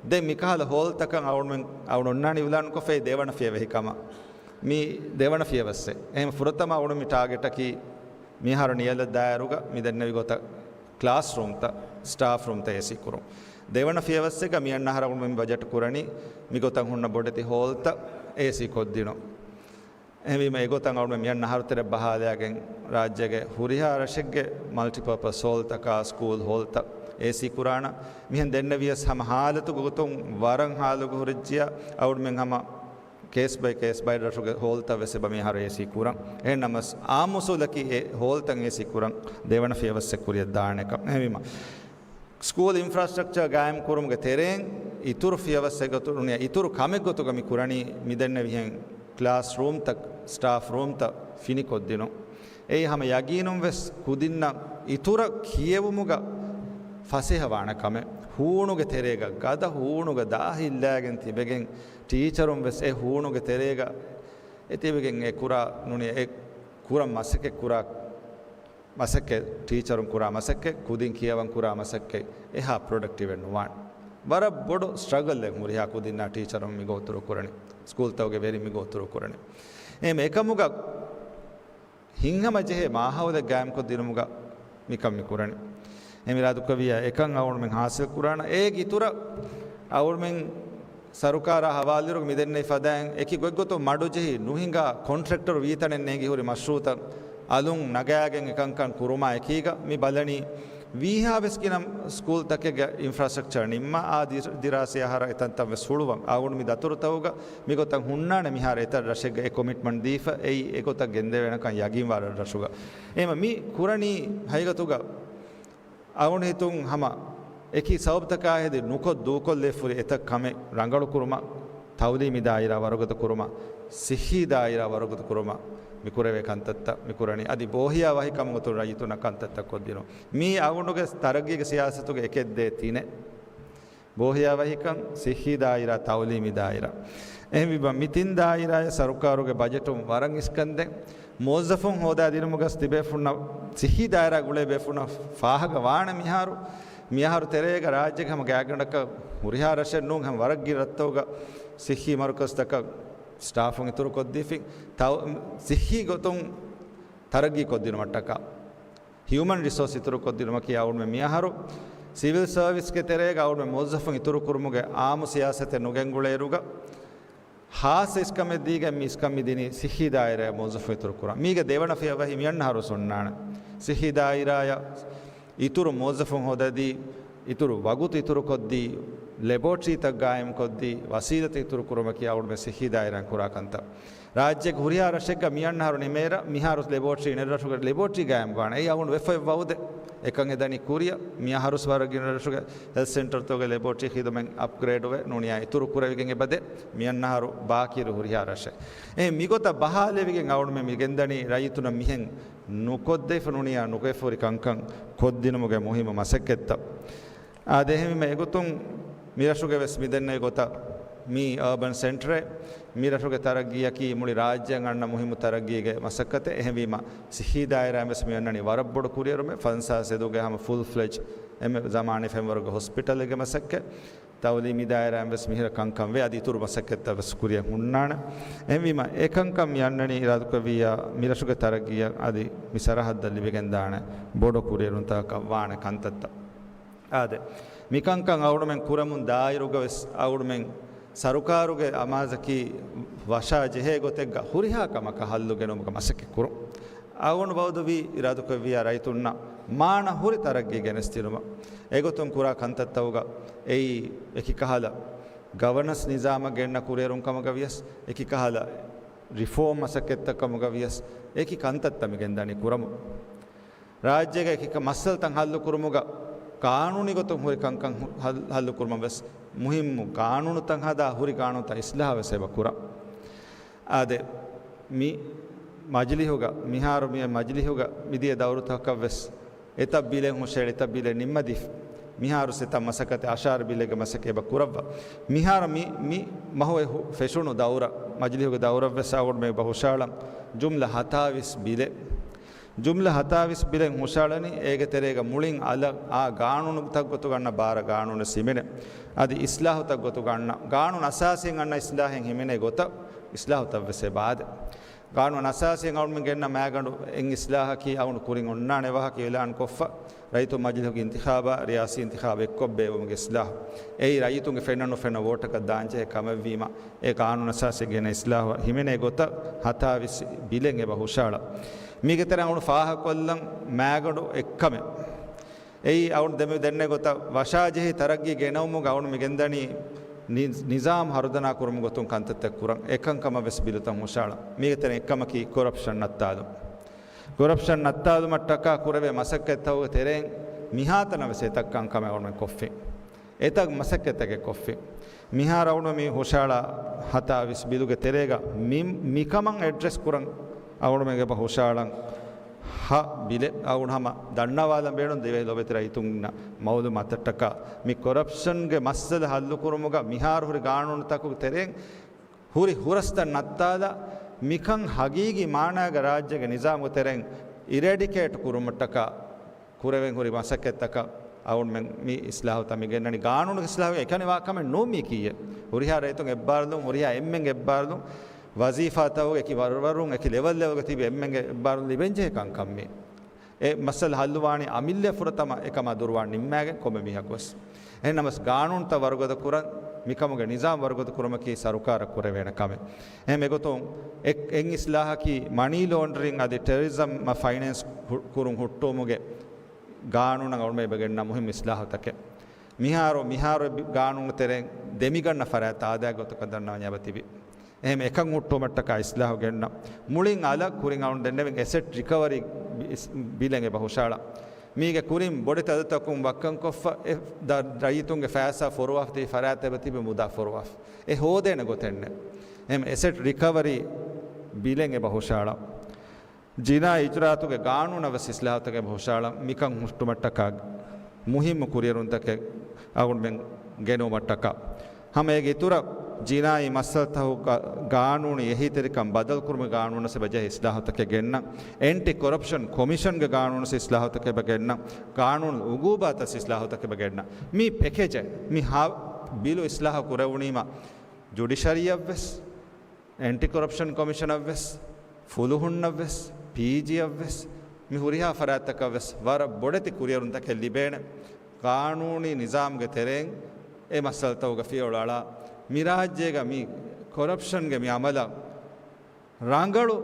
ދެން މިކަހަލަ ހޯލްތަކަށް އަޅުގަނޑުމެން، އަޅުގަނޑު އޮންނާނީ އިއުލާނުކޮށްފައި ދެވަނަ ފިޔަވަހި ކަމަށް. މީ ދެވަނަ ފިޔަވައްސެއް. އެހެން ފުރަތަމަ އަޅުގަނޑު މި ޓާގެޓަކީ މިހާރު ނިޔަލަށް ދާއިރުގަ މި ދެންނެވި ގޮތަށް ކްލާސްރޫމްތައް، ސްޓާފް ރޫމްތައް އޭސީ ކުރުން. ދެވަނަ ފިޔަވައްސެއްގަ މިއަންނަ އަހަރަށް އަޅުގަނޑު މި ބަޖެޓް ކުރަނީ މިގޮތަށް ހުންނަ ބޮޑެތި ހޯލްތައް އޭސީ ކޮށްދިނުން. އެހެންވީމަ އެގޮތަށް އަޅުގަނޑު މިއަންނަ އަހަރު ތެރެ ބަހާލައިގެން ރާއްޖޭގެ ހުރިހާ ރަށެއްގެ މަލްޓިޕާޕަސް ހޯލްތަކާ ސްކޫލް ހޯލްތައް އޭސީ ކުރާނަ. މިހެން ދެންނެވިޔަސް ހަމަ ހާލަތުގެ ގޮތުން ވަރަށް ހާލުގަ ހުރެއްޖިޔާ އަޅުގަނޑުމެން ހަމަ ކޭސް ބައި ކޭސް ބައި ރަށުގެ ހޯލްތައް ވެސް އެބަ މިހާރު އޭސީ ކުރަން. އެހެންނަމަސް އާއްމު އުސޫލަކީ އެ ހޯލްތައް އޭސީ ކުރަން ދެވަނަ ފިޔަވައްސެއް ކުރިއަށް ދާނެކަން. އެހެންވީމަ ސްކޫލް އިންފްރާސްޓްރަކްޗަރ ގާއިމް ކުރުމުގެ ތެރެއިން އިތުރު ފިޔަވައްސެއް ގޮތުން ނޫނިޔާ އިތުރު ކަމެއް ގޮތުގަ މި ކުރަނީ މިދެންނެވިހެން ކްލާސް ރޫމްތައް، ސްޓާފް ރޫމްތައް ފިނިކޮށްދިނުން. އެއީ ހަމަ ޔަގީނުން ވެސް ކުދިންނަށް އިތުރަށް ކިޔެވުމުގަ ފަސޭހަވާނެ ކަމެއް. ހޫނުގެ ތެރޭގަ، ގަދަ ހޫނުގަ ދާހިއްލާގެން ތިބެގެން ޓީޗަރުން ވެސް އެ ހޫނުގެ ތެރޭގަ އެ ތިބެގެން އެ ކުރާ ނޫނި އެ ކުރަން މަސައްކަތް ކުރާ މަސައްކަތް، ޓީޗަރުން ކުރާ މަސައްކަތް، ކުދިން ކިޔަވަން ކުރާ މަސައްކަތް އެހާ ޕްރޮޑަކްޓިވެއް ނުވާނެ. ވަރަށް ބޮޑު ސްޓްރަގަލްއެއް ހުރިހާ ކުދިންނާ ޓީޗަރުން މިގޮ އުތުރު ކުރަނީ. ސްކޫލްތަކުގެ ވެރިން މިގޮ އުތުރު ކުރަނީ. އެހެން އެކަމުގަ ހިތްހަމަޖެހޭ މާހައުލެއް ގާއިމްކޮށްދިނުމުގަ މިކަން މި ކުރަނީ. އެހެން އިރާދަކުރެއްވިއްޔާ އެކަން އަޅުގަނޑުމެން ހާސިލް ކުރާނަ. އޭގެ އިތުރަށް އަޅުގަނޑުމެން ސަރުކާރާ ހަވާލުއިރު މިދެންނެވި ފަދައިން އެކި ގޮތްގޮތުން މަޑުޖެހި ނުހިނގާ ކޮންޓްރެކްޓަރު ވީތަނެއް ނޭނގި ހުރި މަޝްރޫއުތައް އަލުން ނަގާގެން އެކަންކަން ކުރުމާ އެކީގަ މި ބަލަނީ ވީހާވެސް ގިނަ ސްކޫލްތަކެއްގެ އިންފްރާސްޓްރަކްޗަރ ނިންމާ އާ ދި-، ދިރާސީ އަހަރަށް އެތަންތަން ވެސް ހުޅުވަން. އަޅުގަނޑު މި ދަތުރުތަކުގަ މިގޮތަށް ހުންނާނެ މިހާރު އެތައް ރަށެއްގަ އެ ކޮމިޓްމަންޓް ދީފަ އެއީ އެގޮތަށް ގެންދެވޭނެކަން ޔަގީންވާ ރަށްރަށުގަ. އެހެންވީމަ މި ކުރަނީ ހަގީގަތުގަ އަޅުގަނޑު ހިތުން ހަމަ އެކި ސަބަބުތަކާ ހެދި ނުކޮށް ދޫކޮށްލެވިފަހުރި އެތައް ކަމެއް ރަނގަޅުކުރުމަށް، ތައުލީމީ ދާއިރާ ވަރުގަދަ ކުރުމަށް، ސިއްހީ ދާއިރާ ވަރުގަދަ ކުރުމަށް މި ކުރެވޭ ކަންތައްތައް މި ކުރަނީ. އަދި ބޯހިޔާވަހިކަމުގެ ގޮތުން ރައްޔިތުންނަށް ކަންތައްތައް ކޮށްދިނުން. މީ އަޅުގަނޑުގެ ތަރައްގީގެ ސިޔާސަތުގެ އެކެއްދޭ ތިނެއް. ބޯހިޔާވަހިކަން، ސިއްހީ ދާއިރާ، ތައުލީމީ ދާއިރާ. އެހެންވީމަ މި ތިން ދާއިރާއަށް ސަރުކާރުގެ ބަޖެޓުން ވަރަށް އިސްކަންދޭ. މުވައްޒަފުން ހޯދާދިނުމުގަސް ތިބޭފުންނަށް ސިއްހީ ދާއިރާ ގުޅޭ ބޭފުނަށް ފާހަގަ ވާނެ މިހާރު. މިއަހަރު ތެރޭގަ ރާއްޖޭގެ ހަމަ ގާތްގަނޑަކަށް ހުރިހާ ރަށެއް ނޫން ހަމަ ވަރަށް ގިނަ ރަށްތަކުގަ ސިއްހީ މަރުކަޒުތަކަށް ސްޓާފުން އިތުރުކޮށްދީފިން. ތައު-، ސިއްހީ ގޮތުން ތަރައްގީ ކޮށްދިނުމަށްޓަކާ. ހިއުމަން ރިސޯސް އިތުރުކޮށްދިނުމަކީ އަޅުގަނޑުމެން މިއަހަރު ސިވިލް ސަރވިސްގެ ތެރޭގަ އަޅުގަނޑުމެން މުވައްޒަފުން އިތުރުކުރުމުގެ އާއްމު ސިޔާސަތެއް ނުގެންގުޅޭއިރުގަ، ހާއްސަ އިސްކަމެއް ދީގެން މި އިސްކަން މި ދިނީ ސިއްހީ ދާއިރާއަށް މުވައްޒަފުން އިތުރުކުރަން. މީގެ ދެވަނަ ފިޔަވަހި މިއަންނަ އަހަރު އޮންނާނެ. ސިއްހީ ދާއިރާއަށް އިތުރު މުވައްޒަފުން ހޯދަދީ، އިތުރު ވަގުތު އިތުރުކޮށްދީ، ލެބޯޓްރީތައް ގާއިމްކޮށްދީ، ވަސީލަތް އިތުރުކުރުމަކީ އަޅުގަނޑުމެން ސިއްހީ ދާއިރާއިން ކުރާ ކަންތައް. ރާއްޖޭގެ ހުރިހާ ރަށެއްގަ މިއަންނަ އަހަރު ނިމޭރަށް މިހާރު ލެބޯޓްރީ އިނެރު ރަށުގެ ލެބޯޓްރީ ގާއިމްވާނެ. އެއީ އަޅުގަނޑު ވެފައި ވައުދެއް. އެކަން އެދަނީ ކުރިއަށް. މި އަހަރުސް ވަރަށް ގިނަ ރަށުގެ ހެލްތް ސެންޓަރތަކުގެ ލެބޯޓްރީ ޚިދުމަތް އަޕްގްރޭޑްވެ ނޫނިއްޔާ އިތުރު ކުރެވިގެން އެބަދޭ. މިއަންނަ އަހަރު ބާކީއިރު ހުރިހާ ރަށެއް. އެ މިގޮތަށް ބަހާލެވިގެން އަޅުގަނޑުމެން މި ގެންދަނީ ރައްޔިތުންނަށް މިހެން ނުކޮށްދެވިފަ ނޫނިއްޔާ ނުކޮށްފަ ހުރި ކަންކަން ކޮށްދިނުމުގެ މުހިއްމު މަސައްކަތްތައް. އާދެ، އެހެންވީމަ އެގޮތުން މިރަށުގެ ވެސް މިދެންނެވި ގޮތަށް މި އާބަން ސެންޓަރެއް މި ރަށުގެ ތަރައްގީއަކީ މުޅި ރާއްޖެއަށް އަންނަ މުހިއްމު ތަރައްގީގެ މަސައްކަތެއް. އެހެންވީމަ ސިއްހީ ދާއިރާއިން ވެސް މި އަންނަނީ ވަރަށް ބޮޑު ކުރިއެރުމެއް. ފަންސާސް އެދުގެ ހަމަ ފުލް ފްލެޖް އެންމެ ޒަމާނީ ފެންވަރުގެ ހޮސްޕިޓަލެއްގެ މަސައްކަތް. ތައުލީމީ ދާއިރާއިން ވެސް މިހިރަ ކަންކަން ވޭ. އަދި އިތުރު މަސައްކަތްތައް ވެސް ކުރިއަށް ހުންނާނެ. އެހެންވީމަ އެ ކަންކަން މި އަންނަނީ އިރާދަކުރެއްވިއްޔާ މި ރަށުގެ ތަރައްގީއަށް އަދި މި ސަރަހައްދަށް ލިބިގެންދާނެ ބޮޑު ކުރިއެރުންތަކަކަށް ވާނެ ކަންތައްތައް. އާދެ، މިކަންކަން އަޅުގަނޑުމެން ކުރަމުން ދާއިރުގަ ވެސް އަޅުގަނޑުމެން ސަރުކާރުގެ އަމާޒަކީ ވަށާ ޖެހޭ ގޮތެއްގަ ހުރިހާ ކަމަކަށް ހައްލު ގެނުމުގަ މަސައްކަތް ކުރުން. އަޅުގަނޑު ވައުދުވީ އިރާދަކުރެއްވިއްޔާ ރައްޔިތުންނަށް މާނަ ހުރި ތަރައްގީ ގެނެސްދިނުމަށް. އެގޮތުން ކުރާ ކަންތައްތަކުގަ އެއީ އެކި ކަހަލަ ގަވަނަންސް ނިޒާމަށް ގެންނަ ކުރިއެރުން ކަމުގަ ވިޔަސް، އެކި ކަހަލަ ރިފޯމް މަސައްކަތްތައް ކަމުގަ ވިޔަސް، އެކި ކަންތައްތައް މި ގެންދަނީ ކުރަމުން. ރާއްޖޭގެ އެކި ކަ-، މައްސަލަތައް ހައްލު ކުރުމުގަ ގާނޫނީ ގޮތުން ހުރި ކަންކަން ހު-، ހައް-، ހައްލު ކުރުމަށް ވެސް މުހިއްމު ގާނޫނުތައް ހަދާ ހުރި ގާނޫނުތައް އިސްލާހު ވެސް އެބަ ކުރަން. އާދެ، މި މަޖިލިހުގަ، މިހާރު މި މަޖިލިހުގަ މިދިޔަ ދައުރުތަކަށް ވެސް އެތައް ބިލެއް ހުށައެޅި، އެތައް ބިލެއް ނިންމަދީފަ. މިހާރު ސެތައް މަސައްކަތެއް އަށާރަ ބިލެއްގެ މަސައްކަތް އެބަ ކުރައްވާ. މިހާރު މި، މި މަހު އެ ހު-، ފެށުނު ދައުރަށް، މަޖިލިހުގެ ދައުރަށް ވެސް އަޅުގަނޑުމެން އެބަ ހުށައަޅަން ޖުމްލަ ހަތާވީސް ބިލެއް. ޖުމްލަ ހަތާވީސް ބިލެއް ހުށައަޅަނީ، އޭގެ ތެރޭގަ މުޅިން އަލަށް އާ ގާނޫނުތައް ގޮތުގަ އަންނަ ބާރަ ގާނޫނު ސިމެނެ. އަދި އިސްލާހުތައް ގޮތުގަ އަންނަ، ގާނޫނު އަސާސީން އަންނަ އިސްލާހެއް ހިމެނޭ ގޮތަށް އިސްލާހުތައް ވެސް އެބަ އާދެ. ގާނޫނު އަސާސީން އަޅުމެން ގެންނަ މައިގަނޑު އެއް އިސްލާހަކީ އަޅުގަނޑު ކުރިން އޮންނާނެ ވާހަކަ އިޢުލާން ކޮށްފަ، ރައްޔިތުން މަޖިލިހުގެ އިންތިޚާބާ ރިޔާސީ އިންތިޚާބެއް އެއްކޮށް ބޭއްވުމުގެ އިސްލާހު. އެއީ ރައްޔިތުންގެ ފެންނަ ނުފެންނަ ވޯޓަކަށް ދާންޖެހޭ ކަމެއްވީމަ، އެ ގާނޫނު އަސާސީ ގެނައި އިސްލާހު ހިމެނޭ ގޮތަށް ހަތާވީސް ބިލެއް އެބަ ހުށައަޅަ. މީގެ ތެރެއިން އަޅުގަނޑު ފާހަގަކޮށްލަން މައިގަނޑު އެއްކަމެއް. އެއީ އަޅުގަނޑު ދެމި ދެންނެވި ގޮތަށް ވަށާޖެހި ތަރައްގީ ގެނައުމުގަ އަޅުގަނޑު މި ގެންދަނީ ނި-، ނިޒާމް ހަރުދަނާ ކުރުމުގެ ގޮތުން ކަންތައްތައް ކުރަން. އެކަންކަމަށް ވެސް ބިލުތައް ހުށައަޅަން. މީގެ ތެރެއިން އެއްކަމަކީ ކޮރަޕްޝަން ނައްތާލުން. ކޮރަޕްޝަން ނައްތާލުމަށްޓަކާ ކުރެވޭ މަސައްކަތްތަކުގެ ތެރެއިން މިހާތަނަށް ވެސް އެތައް ކަންކަމެއް އަޅުގަނޑުމެން ކޮށްފިން. އެތައް މަސައްކަތްތަކެއް ކޮށްފިން. މިހާރު އަޅުގަނޑު މި ހުށައަޅާ ހަތާވީސް ބިލުގެ ތެރޭގަ މި-، މިކަމަށް އެޑްރެސް ކުރަން އަޅުގަނޑުމެން އެބަ ހުށައަޅަން ހަ ބިލެއް. އަޅުގަނޑު ހަމަ ދަންނަވާލަން ބޭނުން ދިވެހި ލޮބެތި ރައްޔިތުންނަށް މައުލޫމާތަށްޓަކާ މި ކޮރަޕްޝަންގެ މައްސަލަ ހައްލުކުރުމުގަ މިހާރު ހުރި ގާނޫނުތަކުގެ ތެރެއިން ހުރި ހުރަސްތައް ނައްތާލާ، މިކަން ހަގީގީ މާނާގަ ރާއްޖޭގެ ނިޒާމުގެ ތެރެއިން އިރެޑިކޭޓް ކުރުމަށްޓަކާ ކުރެވެން ހުރި މަސައްކަތްތަކަށް އަޅުގަނޑުމެން މި އިސްލާހުތައް މި ގެންނަނީ. ގާނޫނުގެ އިސްލާހު އެކަނި ވާ ކަމެއް ނޫން މީކީއެއް. ހުރިހާ ރައްޔިތުން އެއްބާރުލުން، ހުރިހާ އެންމެންގެ އެއްބާރުލުން، ވަޒީފާތަކުގެ އެކި ވަރުވަރުން، އެކި ލެވެލް ލެވެލްގަ ތިބި އެންމެންގެ އެއްބާރުލުން ލިބެންޖެހޭ ކަންކަން މީ. އެ މައްސަލަ ހައްލުވާނީ އަމިއްލަ ފުރަތަމަ އެކަމާ ދުރުވާން ނިންމާގެން ކޮންމެ މީހަކު ވެސް. އެހެންނަމަވެސް ގާނޫނުތައް ވަރުގަދަ ކުރަން، މިކަމުގެ ނިޒާމް ވަރުގަދަ ކުރުމަކީ ސަރުކާރަށް ކުރެވޭނެ ކަމެއް. އެހެން އެގޮތުން އެ-، އެއް އިސްލާހަކީ މަނީ ލޯންޑްރިން އަދި ޓެރަރިޒަމް ފައިނޭންސް ހު-، ކުރުން ހުއްޓުވުމުގެ ގާނޫނަށް އަޅުމެން އެބަ ގެންނަ މުހިންމު އިސްލާހުތަކެއް. މިހާރު، މިހާރު އެ ބި-، ގާނޫނު ތެރެއިން ދެމިގަންނަ ފަރާތް އާދައިގެ ގޮތަކަށް ދަންނަވަންޏާ އެބަ ތިބި. އެހެން އެކަން ހުއްޓުވުމަށްޓަކާ އިސްލާހު ގެންނަ. މުޅިން އަލަށް ކުރިން އަޅުން ދެންނެވިން އެސެޓް ރިކަވަރީ ބި-، ބިލެއް އެބަ ހުށައަޅާ. މީގެ ކުރިން ބޮޑެތި އަދަދުތަކުން ވައްކަންކޮށްފަ އެ ދަ-، ރައްޔިތުންގެ ފައިސާ ފޮރުވާފަ ތިބި ފަރާތް އެބަ ތިބި މުދާ ފޮރުވާފަ. އެ ހޯދޭނެ ގޮތެއް ނެތް. އެހެން އެސެޓް ރިކަވަރީ ބިލެއް އެބަ ހުށައަޅާ. ޖިނާއީ އިޖުރާއަތުގެ ގާނޫނަށް ވެސް އިސްލާހުތަކެއް ހުށައަޅަން، މިކަން ހުއްޓުމަށްޓަކާ މުހިއްމު ކުރިއެރުންތަކެއް އަޅުގަނޑުމެން ގެނައުމަށްޓަކާ. ހަމަ އޭގެ އިތުރަށް ޖިނާއީ މައްސަލަތަކުގެ ގާނޫނީ އެހީތެރިކަން ބަދަލުކުރުމުގެ ގާނޫނަށް އެބަ ޖެހޭ އިސްލާހުތަކެއް ގެންނަން، އެންޓި ކޮރަޕްޝަން ކޮމިޝަންގެ ގާނޫނަށް އިސްލާހުތަކެއް އެބަ ގެންނަން، ގާނޫނު އުގޫބާތަށް އިސްލާހުތަކެއް އެބަ ގެންނަން. މި ޕެކޭޖެއް، މި ހާ ބިލު އިސްލާހު ކުރެވުނީމަ ޖުޑިޝަރީއަށް ވެސް، އެންޓި ކޮރަޕްޝަން ކޮމިޝަނަށް ވެސް، ފުލުހުންނަށް ވެސް، ޕީޖީއަށް ވެސް، މި ހުރިހާ ފަރާތްތަކަށް ވެސް ވަރަށް ބޮޑެތި ކުރިއެރުންތަކެއް ލިބޭނެ. ގާނޫނީ ނިޒާމްގެ ތެރެއިން އެ މައްސަލަތަކުގަ ފިޔަވަޅު އަޅާ، މި ރާއްޖޭގަ މި ކޮރަޕްޝަންގެ މި އަމަލަށް ރަނގަޅު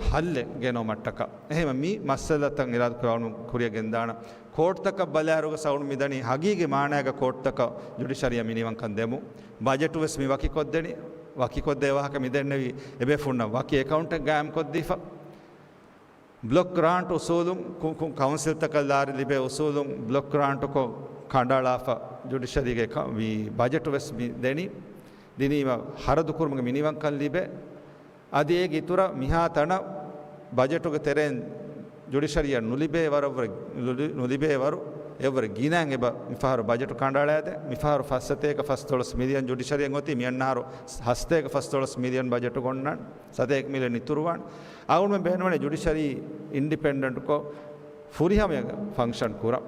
ހައްލެއް ގެނައުމަށްޓަކާ. އެހެންވެ، މި މައްސަލަތައް އިރާދަކުރެއްވި އަޅުގަނޑު ކުރިއަށް ގެންދާނަން. ކޯޓްތަކަށް ބަލާއިރުގަ އަޅުގަނޑު މިދަނީ ހަގީގީ މާނައިގަ ކޯޓްތަކަށް ޖުޑިޝަރީއަށް މިނިވަންކަން ދެމުން. ބަޖެޓު ވެސް މި ވަކިކޮށްދެނީ، ވަކިކޮށްދޭ ވާހަކަ މިދެންނެވީ އެބޭފުޅުންނަށް ވަކި އެކައުންޓެއް ގާއިމްކޮށްދީފަ. ބްލޮކް ގްރާންޓް އުސޫލުން ކު-، ކު-، ކައުންސިލްތަކަށް ލާރި ލިބޭ އުސޫލުން ބްލޮކް ގްރާންޓުކޮށް ކަނޑައަޅާފަ ޖުޑިޝަރީގެ ކަ-، މި ބަޖެޓު ވެސް މި ދެނީ. ދިނީމަ ހަރަދުކުރުމުގެ މިނިވަންކަން ލިބޭ. އަދި އޭގެ އިތުރަށް މިހާ ތަނަށް ބަޖެޓުގެ ތެރެއިން ޖުޑިޝަރީއަށް ނުލިބޭ ވަރަށްވުރެ، ނުލި-، ނުލިބޭ ވަރު އެއްވުރެ ގިނައިން އެބަ މިފަހަރު ބަޖެޓު ކަނޑައަޅައިދޭ. މިފަހަރު ފަސް ސަތޭކަ ފަސްދޮޅަސް މިލިއަން ޖުޑިޝަރީއަށް އޮތީ، މިއަންނަހަރު ހަސަތޭކަ ފަސްދޮޅަސް މިލިއަން ބަޖެޓު އޮންނާނެ. ސަތޭކަ މިލިއަން އިތުރުވާނެ. އަޅުގަނޑުމެން ބޭނުންވަނީ ޖުޑިޝަރީ އިންޑިޕެންޑެންޓްކޮށް ފުރިހަމަޔަށް ފަންކްޝަން ކުރަން.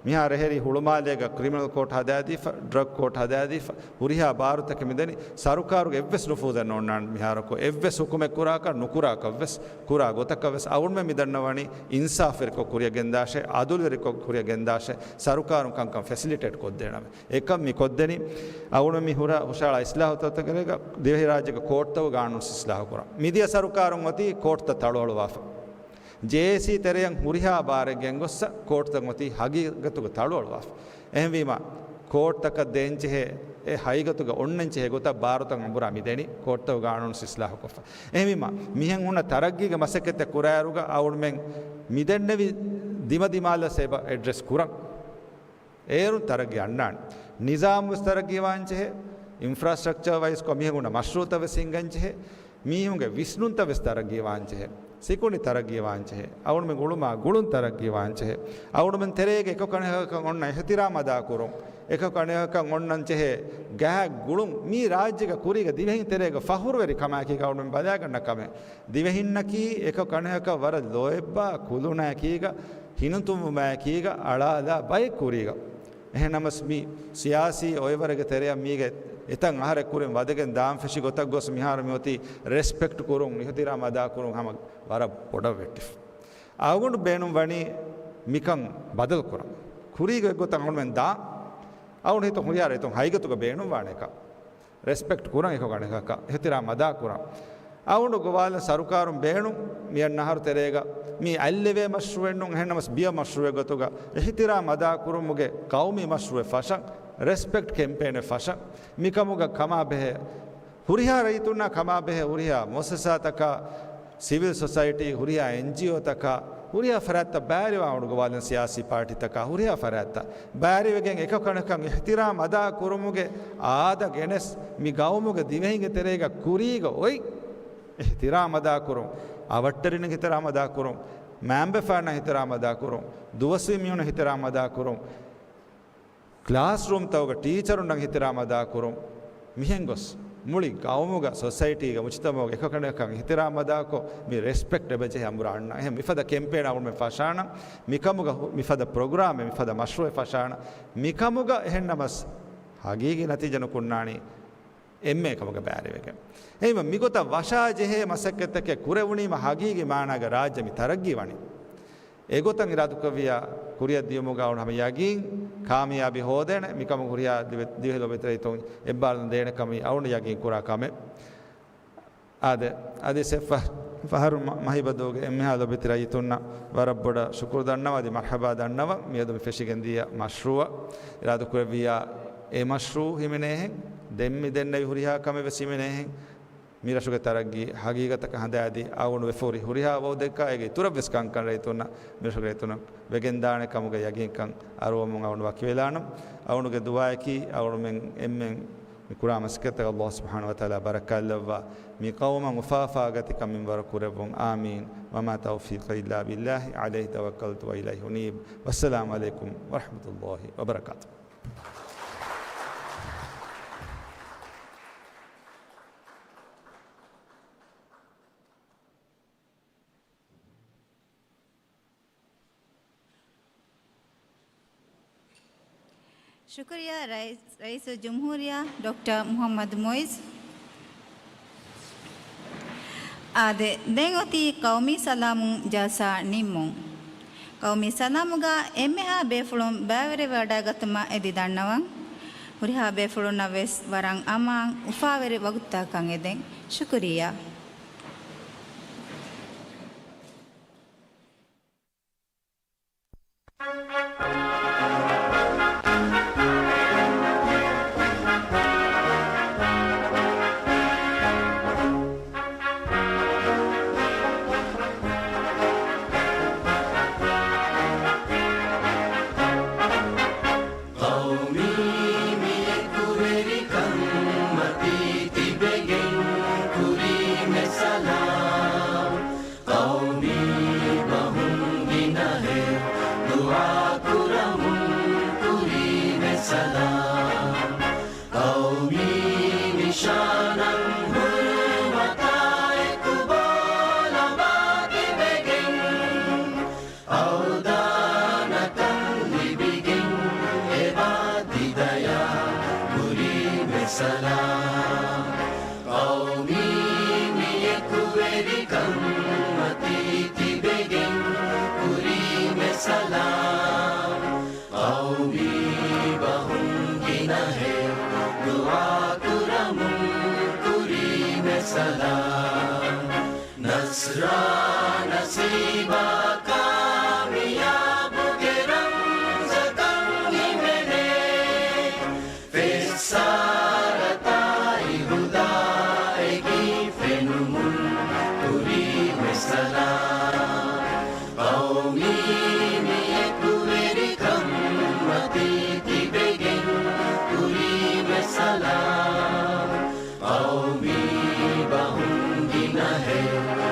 މިހާރު އެހެރީ ހުޅުމާލޭގަ ކްރިމިނަލް ކޯޓް ހަދާދީފަ، ޑްރަގް ކޯޓް ހަދާދީފަ، ހުރިހާ ބާރުތަކެއް މިދަނީ. ސަރުކާރުގެ އެއްވެސް ނުފޫޒެއް ނޯންނާނެ މިހާރަކު. އެއްވެސް ހުކުމެއް ކުރާކަށް، ނުކުރާކަށްވެސް، ކުރާ ގޮތަކަށްވެސް އަޅުގަނޑުމެން މިދަންނަވަނީ އިންސާފުވެރިކޮށް ކުރިއަށް ގެންދާށޭ، އަދުލުވެރިކޮށް ކުރިއަށް ގެންދާށޭ، ސަރުކާރުން ކަންކަން ފެސިލިޓޭޓް ކޮށްދޭނަމޭ. އެކަން މި ކޮށްދެނީ. އަޅުގަނޑު މި ހުރާ ހުށަހަޅާ އިސްލާހުތަކުގެ ދިވެހިރާއްޖޭގެ ކޯޓްތައް ގާނޫނު އިސްލާހު ކުރަން. މިދިޔަ ސަރުކާރުން އޮތީ ކޯޓްތައް ތަޅުއަޅުވާފަ. ޖޭއޭސީ ތެރެއަށް ހުރިހާ ބާރެއް ގެންގޮއްސަ ކޯޓްތައް އޮތީ ހަގީގަތުގަ ތަޅުއަޅުވާފަ. އެހެންވީމަ، ކޯޓްތަކަށް ދޭންޖެހޭ، އެ ހަގީގަތުގަ އޮންނަންޖެހޭ ގޮތަށް ބާރުތައް އަނބުރާ މިދެނީ، ކޯޓްތައް ގާނޫނު އިސްލާހުކޮށްފަ. އެހެންވީމަ، މިހެން ހުންނަ ތަރައްގީގެ މަސައްކަތްތައް ކުރާއިރުގަ އަޅުގަނޑުމެން މިދެންނެވި ދިމަދިމާލަސް އެބަ އެޑްރެސް ކުރަން. އޭރުން ތަރައްގީ އަންނާނެ. ނިޒާމް ވެސް ތަރައްގީ ވާންޖެހޭ، އިންފްރާސްޓްރަކްޗަރ ވައިޒްކޮށް މިހެން ހުންނަ މަޝްރޫއުތައް ވެސް ހިންގަންޖެހޭ، މީހުންގެ ވިސްނުންތައް ވެސް ތަރައްގީ ވާންޖެހޭ، ސިކުނޑި ތަރައްގީ ވާންޖެހޭ، އަޅުގަނޑުމެން އުޅުމާ ގުޅުން ތަރައްގީ ވާންޖެހޭ، އަޅުގަނޑުމެން ތެރޭގަ އެކަކަނިކަކަށް އޮންނަ އިހްތިރާމް އަދާކުރުން، އެކަކަނިކަކަށް އޮންނަންޖެހޭ ގާތް ގުޅުން، މީ ރާއްޖޭގަ ކުރީގަ ދިވެހިން ތެރޭގަ ފަޚުރުވެރި ކަމާއެކީގަ އަޅުގަނޑުމެން ބަލާގަންނަ ކަމެއް. ދިވެހިންނަކީ އެކަކަނިކަކަށް ވަރަށް ލޯތްބާ ކުލުނާއެކީގަ، ހިނިތުންވުމާއެކީގަ، އަޅާލާ ބައެއް ކުރީގަ. އެހެންނަމަސް މި ސިޔާސީ އޮއެވަރެއްގެ ތެރެއަށް މީގެ އެތައް އަހަރެއް ކުރިން ވަދެގެން ދާން ފެށި ގޮތަށް ގޮސް މިހާރު މި އޮތީ ރެސްޕެކްޓް ކުރުން، އިހުތިރާމް އަދާ ކުރުން ހަމަ ވަރަށް ބޮޑަށް ވެއްޓިފަ. އަޅުގަނޑު ބޭނުން ވަނީ މިކަން ބަދަލު ކުރަން. ކުރީގެ ގޮތަށް އަޅުގަނޑުމެން ދާން. އަޅުގަނޑު ހިތުން ހުރިހާ ރައްޔިތުން ހަގީގަތުގަ ބޭނުން ވާނެ އެކަން. ރެސްޕެކްޓް ކުރަން އެކަކަނިކަކަށް، އިހުތިރާމް އަދާ ކުރަން. އަޅުގަނޑު ގޮވާލަން ސަރުކާރުން ބޭނުން މިއަންނަ އަހަރު ތެރޭގަ މި އަތްލެވޭ މަޝްރޫއެއް ނޫން، އެހެންނަމަސް ބިޔަ މަޝްރޫއެއް ގޮތުގަ އިހުތިރާމް އަދާ ކުރުމުގެ ޤައުމީ މަޝްރޫއެއް ފަށަން، ރެސްޕެކްޓް ކެމްޕޭނެއް ފަށަން، މިކަމުގަ ކަމާ ބެހޭ ހުރިހާ ރައްޔިތުންނާ ކަމާ ބެހޭ ހުރިހާ މުއައްސަސާތަކާ، ސިވިލް ސޮސައިޓީ، ހުރިހާ އެންޖީއޯތަކާ، ހުރިހާ ފަރާތްތައް ބައިވެރިވާ އަޅުގަނޑު ގޮވާލަން ސިޔާސީ ޕާޓީތަކާ، ހުރިހާ ފަރާތްތައް ބައިވެރިވެގެން އެކަކަނިކަން އިހްތިރާމް އަދާ ކުރުމުގެ އާދަ ގެނެސް، މި ގައުމުގެ ދިވެހިންގެ ތެރޭގަ ކުރީގަ އޮތް އިހްތިރާމް އަދާ ކުރުން، އަވަށްޓެރިން އިހްތިރާމް އަދާ ކުރުން، މައިންބަފައިންނަށް އިހްތިރާމް އަދާ ކުރުން، ދުވަސްވީ މީހުން އިހްތިރާމް އަދާ ކުރުން، ކްލާސްރޫމްތަކުގަ ޓީޗަރުންނަށް އިހްތިރާމް އަދާކުރުން، މިހެން ގޮސް މުޅި ގައުމުގަ، ސޮސައިޓީގަ، މުޖްތަމަޢުގަ އެކަކަނިކަކަށް އިހްތިރާމް އަދާކޮށް، މި ރެސްޕެކްޓް އެބަޖެހޭ އަނބުރާ އަންނަ. އެހެން މިފަދަ ކެމްޕޭން އަޅުގަނޑުމެން ފަށާނަން، މިކަމުގަ ހު-، މިފަދަ ޕްރޮގްރާމެއް، މިފަދަ މަޝްރޫއެއް ފަށާނަން. މިކަމުގަ އެހެންނަމަސް ހަގީގީ ނަތީޖާ ނުކުންނާނީ އެންމެ ކަމުގަ ބައިވެރިވެގެން. އެހެންވީމަ މިގޮތަށް ވަށާޖެހޭ މަސައްކަތްތަކެއް ކުރެވުނީމަ ހަގީގީ މާނާގަ ރާއްޖެ މި ތަރައްގީ ވަނީ. އެގޮތަށް އިރާދަކުރެއްވިއްޔާ ކުރިއަށް ދިޔުމުގަ އަޅުގަނޑު ހަމަ ޔަގީން ކާމިޔާބީ ހޯދޭނެ. މިކަމުން ހުރިހާ ދިވެ-، ދިވެހި ލޯބިވެތި ރައްޔިތުން އެއްބާރުލުން ދޭނެ ކަމީ އަޅުގަނޑު ޔަގީން ކުރާ ކަމެއް. އާދެ، އަދި ސެފަ ފަހަރު މަ-، މަހިބަދޫގެ އެންމެހާ ލޯބިވެތި ރައްޔިތުންނަށް ވަރަށް ބޮޑަށް ޝުކުރު ދަންނަވަން އަދި މަރްޙަބާ ދަންނަވަން. މިއަދު މި ފެށިގެން ދިޔަ މަޝްރޫއަށް އިރާދަކުރެއްވިއްޔާ އެ މަޝްރޫއު ހިމެނޭހެން، ދެން މި ދެންނެވި ހުރިހާ ކަމެއް ވެސް ހިމެނޭހެން. މި ރަށުގެ ތަރައްގީ ހަގީގަތަކަށް ހަނދާދީ އަޅުގަނޑު ވެފަ ހުރި ހުރިހާ ވައުދެއްގަ އޭގެ އިތުރަށް ވެސް ކަންކަން ރައްޔިތުންނަށް މި ރަށުގެ ރައްޔިތުންނަށް ވެގެންދާނެ ކަމުގެ ޔަގީންކަން އަރުވަމުން އަޅުގަނޑު ވަކިވެލާނަން. އަޅުގަނޑުގެ ދުޢާއަކީ އަޅުގަނޑުމެން އެންމެން މި ކުރާ މަސައްކަތަށް ﷲ ސުބްޙާނަހޫ ވަތަޢާލާ ބަރަކާތްލައްވާ، މި ޤައުމަށް އުފާ އުފާގަތިކަން މިންވަރު ކުރެއްވުން. އާމީން. وما توفيقي إلا بالله عليه توكلت وإليه أنيب. والسلام عليكم ورحمة الله وبركاته. ޝުކުރިއްޔާ ރައީސް، ރައީސުލްޖުމްހޫރިއްޔާ ޑޮކްޓަރ މުޙައްމަދު މުޢިއްޒު. އާދެ، ދެން އޮތީ ޤައުމީ ސަލާމުން ޖަލްސާ ނިންމުން. ޤައުމީ ސަލާމުގަ އެންމެހާ ބޭފުޅުން ބައިވެރިވެވަޑައިގަތުމަށް އެދި ދަންނަވަން. ހުރިހާ ބޭފުޅުންނަށް ވެސް ވަރަށް އަމާން އުފާވެރި ވަގުތުތަކަކަށް އެދެން. ޝުކުރިއްޔާ. އެކުވެރިކަން މަތީ ތިބެގެން ކުރީމެ ސަލާމް. ޤައުމީ ބަހުން ގިނަހެއް ދުޢާ ކުރަމުން ކުރީމެ ސަލާމް. ނަޞްރާ ނަސީބާ ކާމިޔާބުގެ ރަމްޒަކަށް ހިމެނޭ. ފެއްސާރަތާއި ހުދާއެކީ ފެނުމުން ކުރީމެ ސަލާމް. ޤައުމީ މި އެކުވެރިކަން މަތީ ތިބެގެން ކުރީމެ ސަލާމް. ޤައުމީ ބަހުން ގިނަހެއް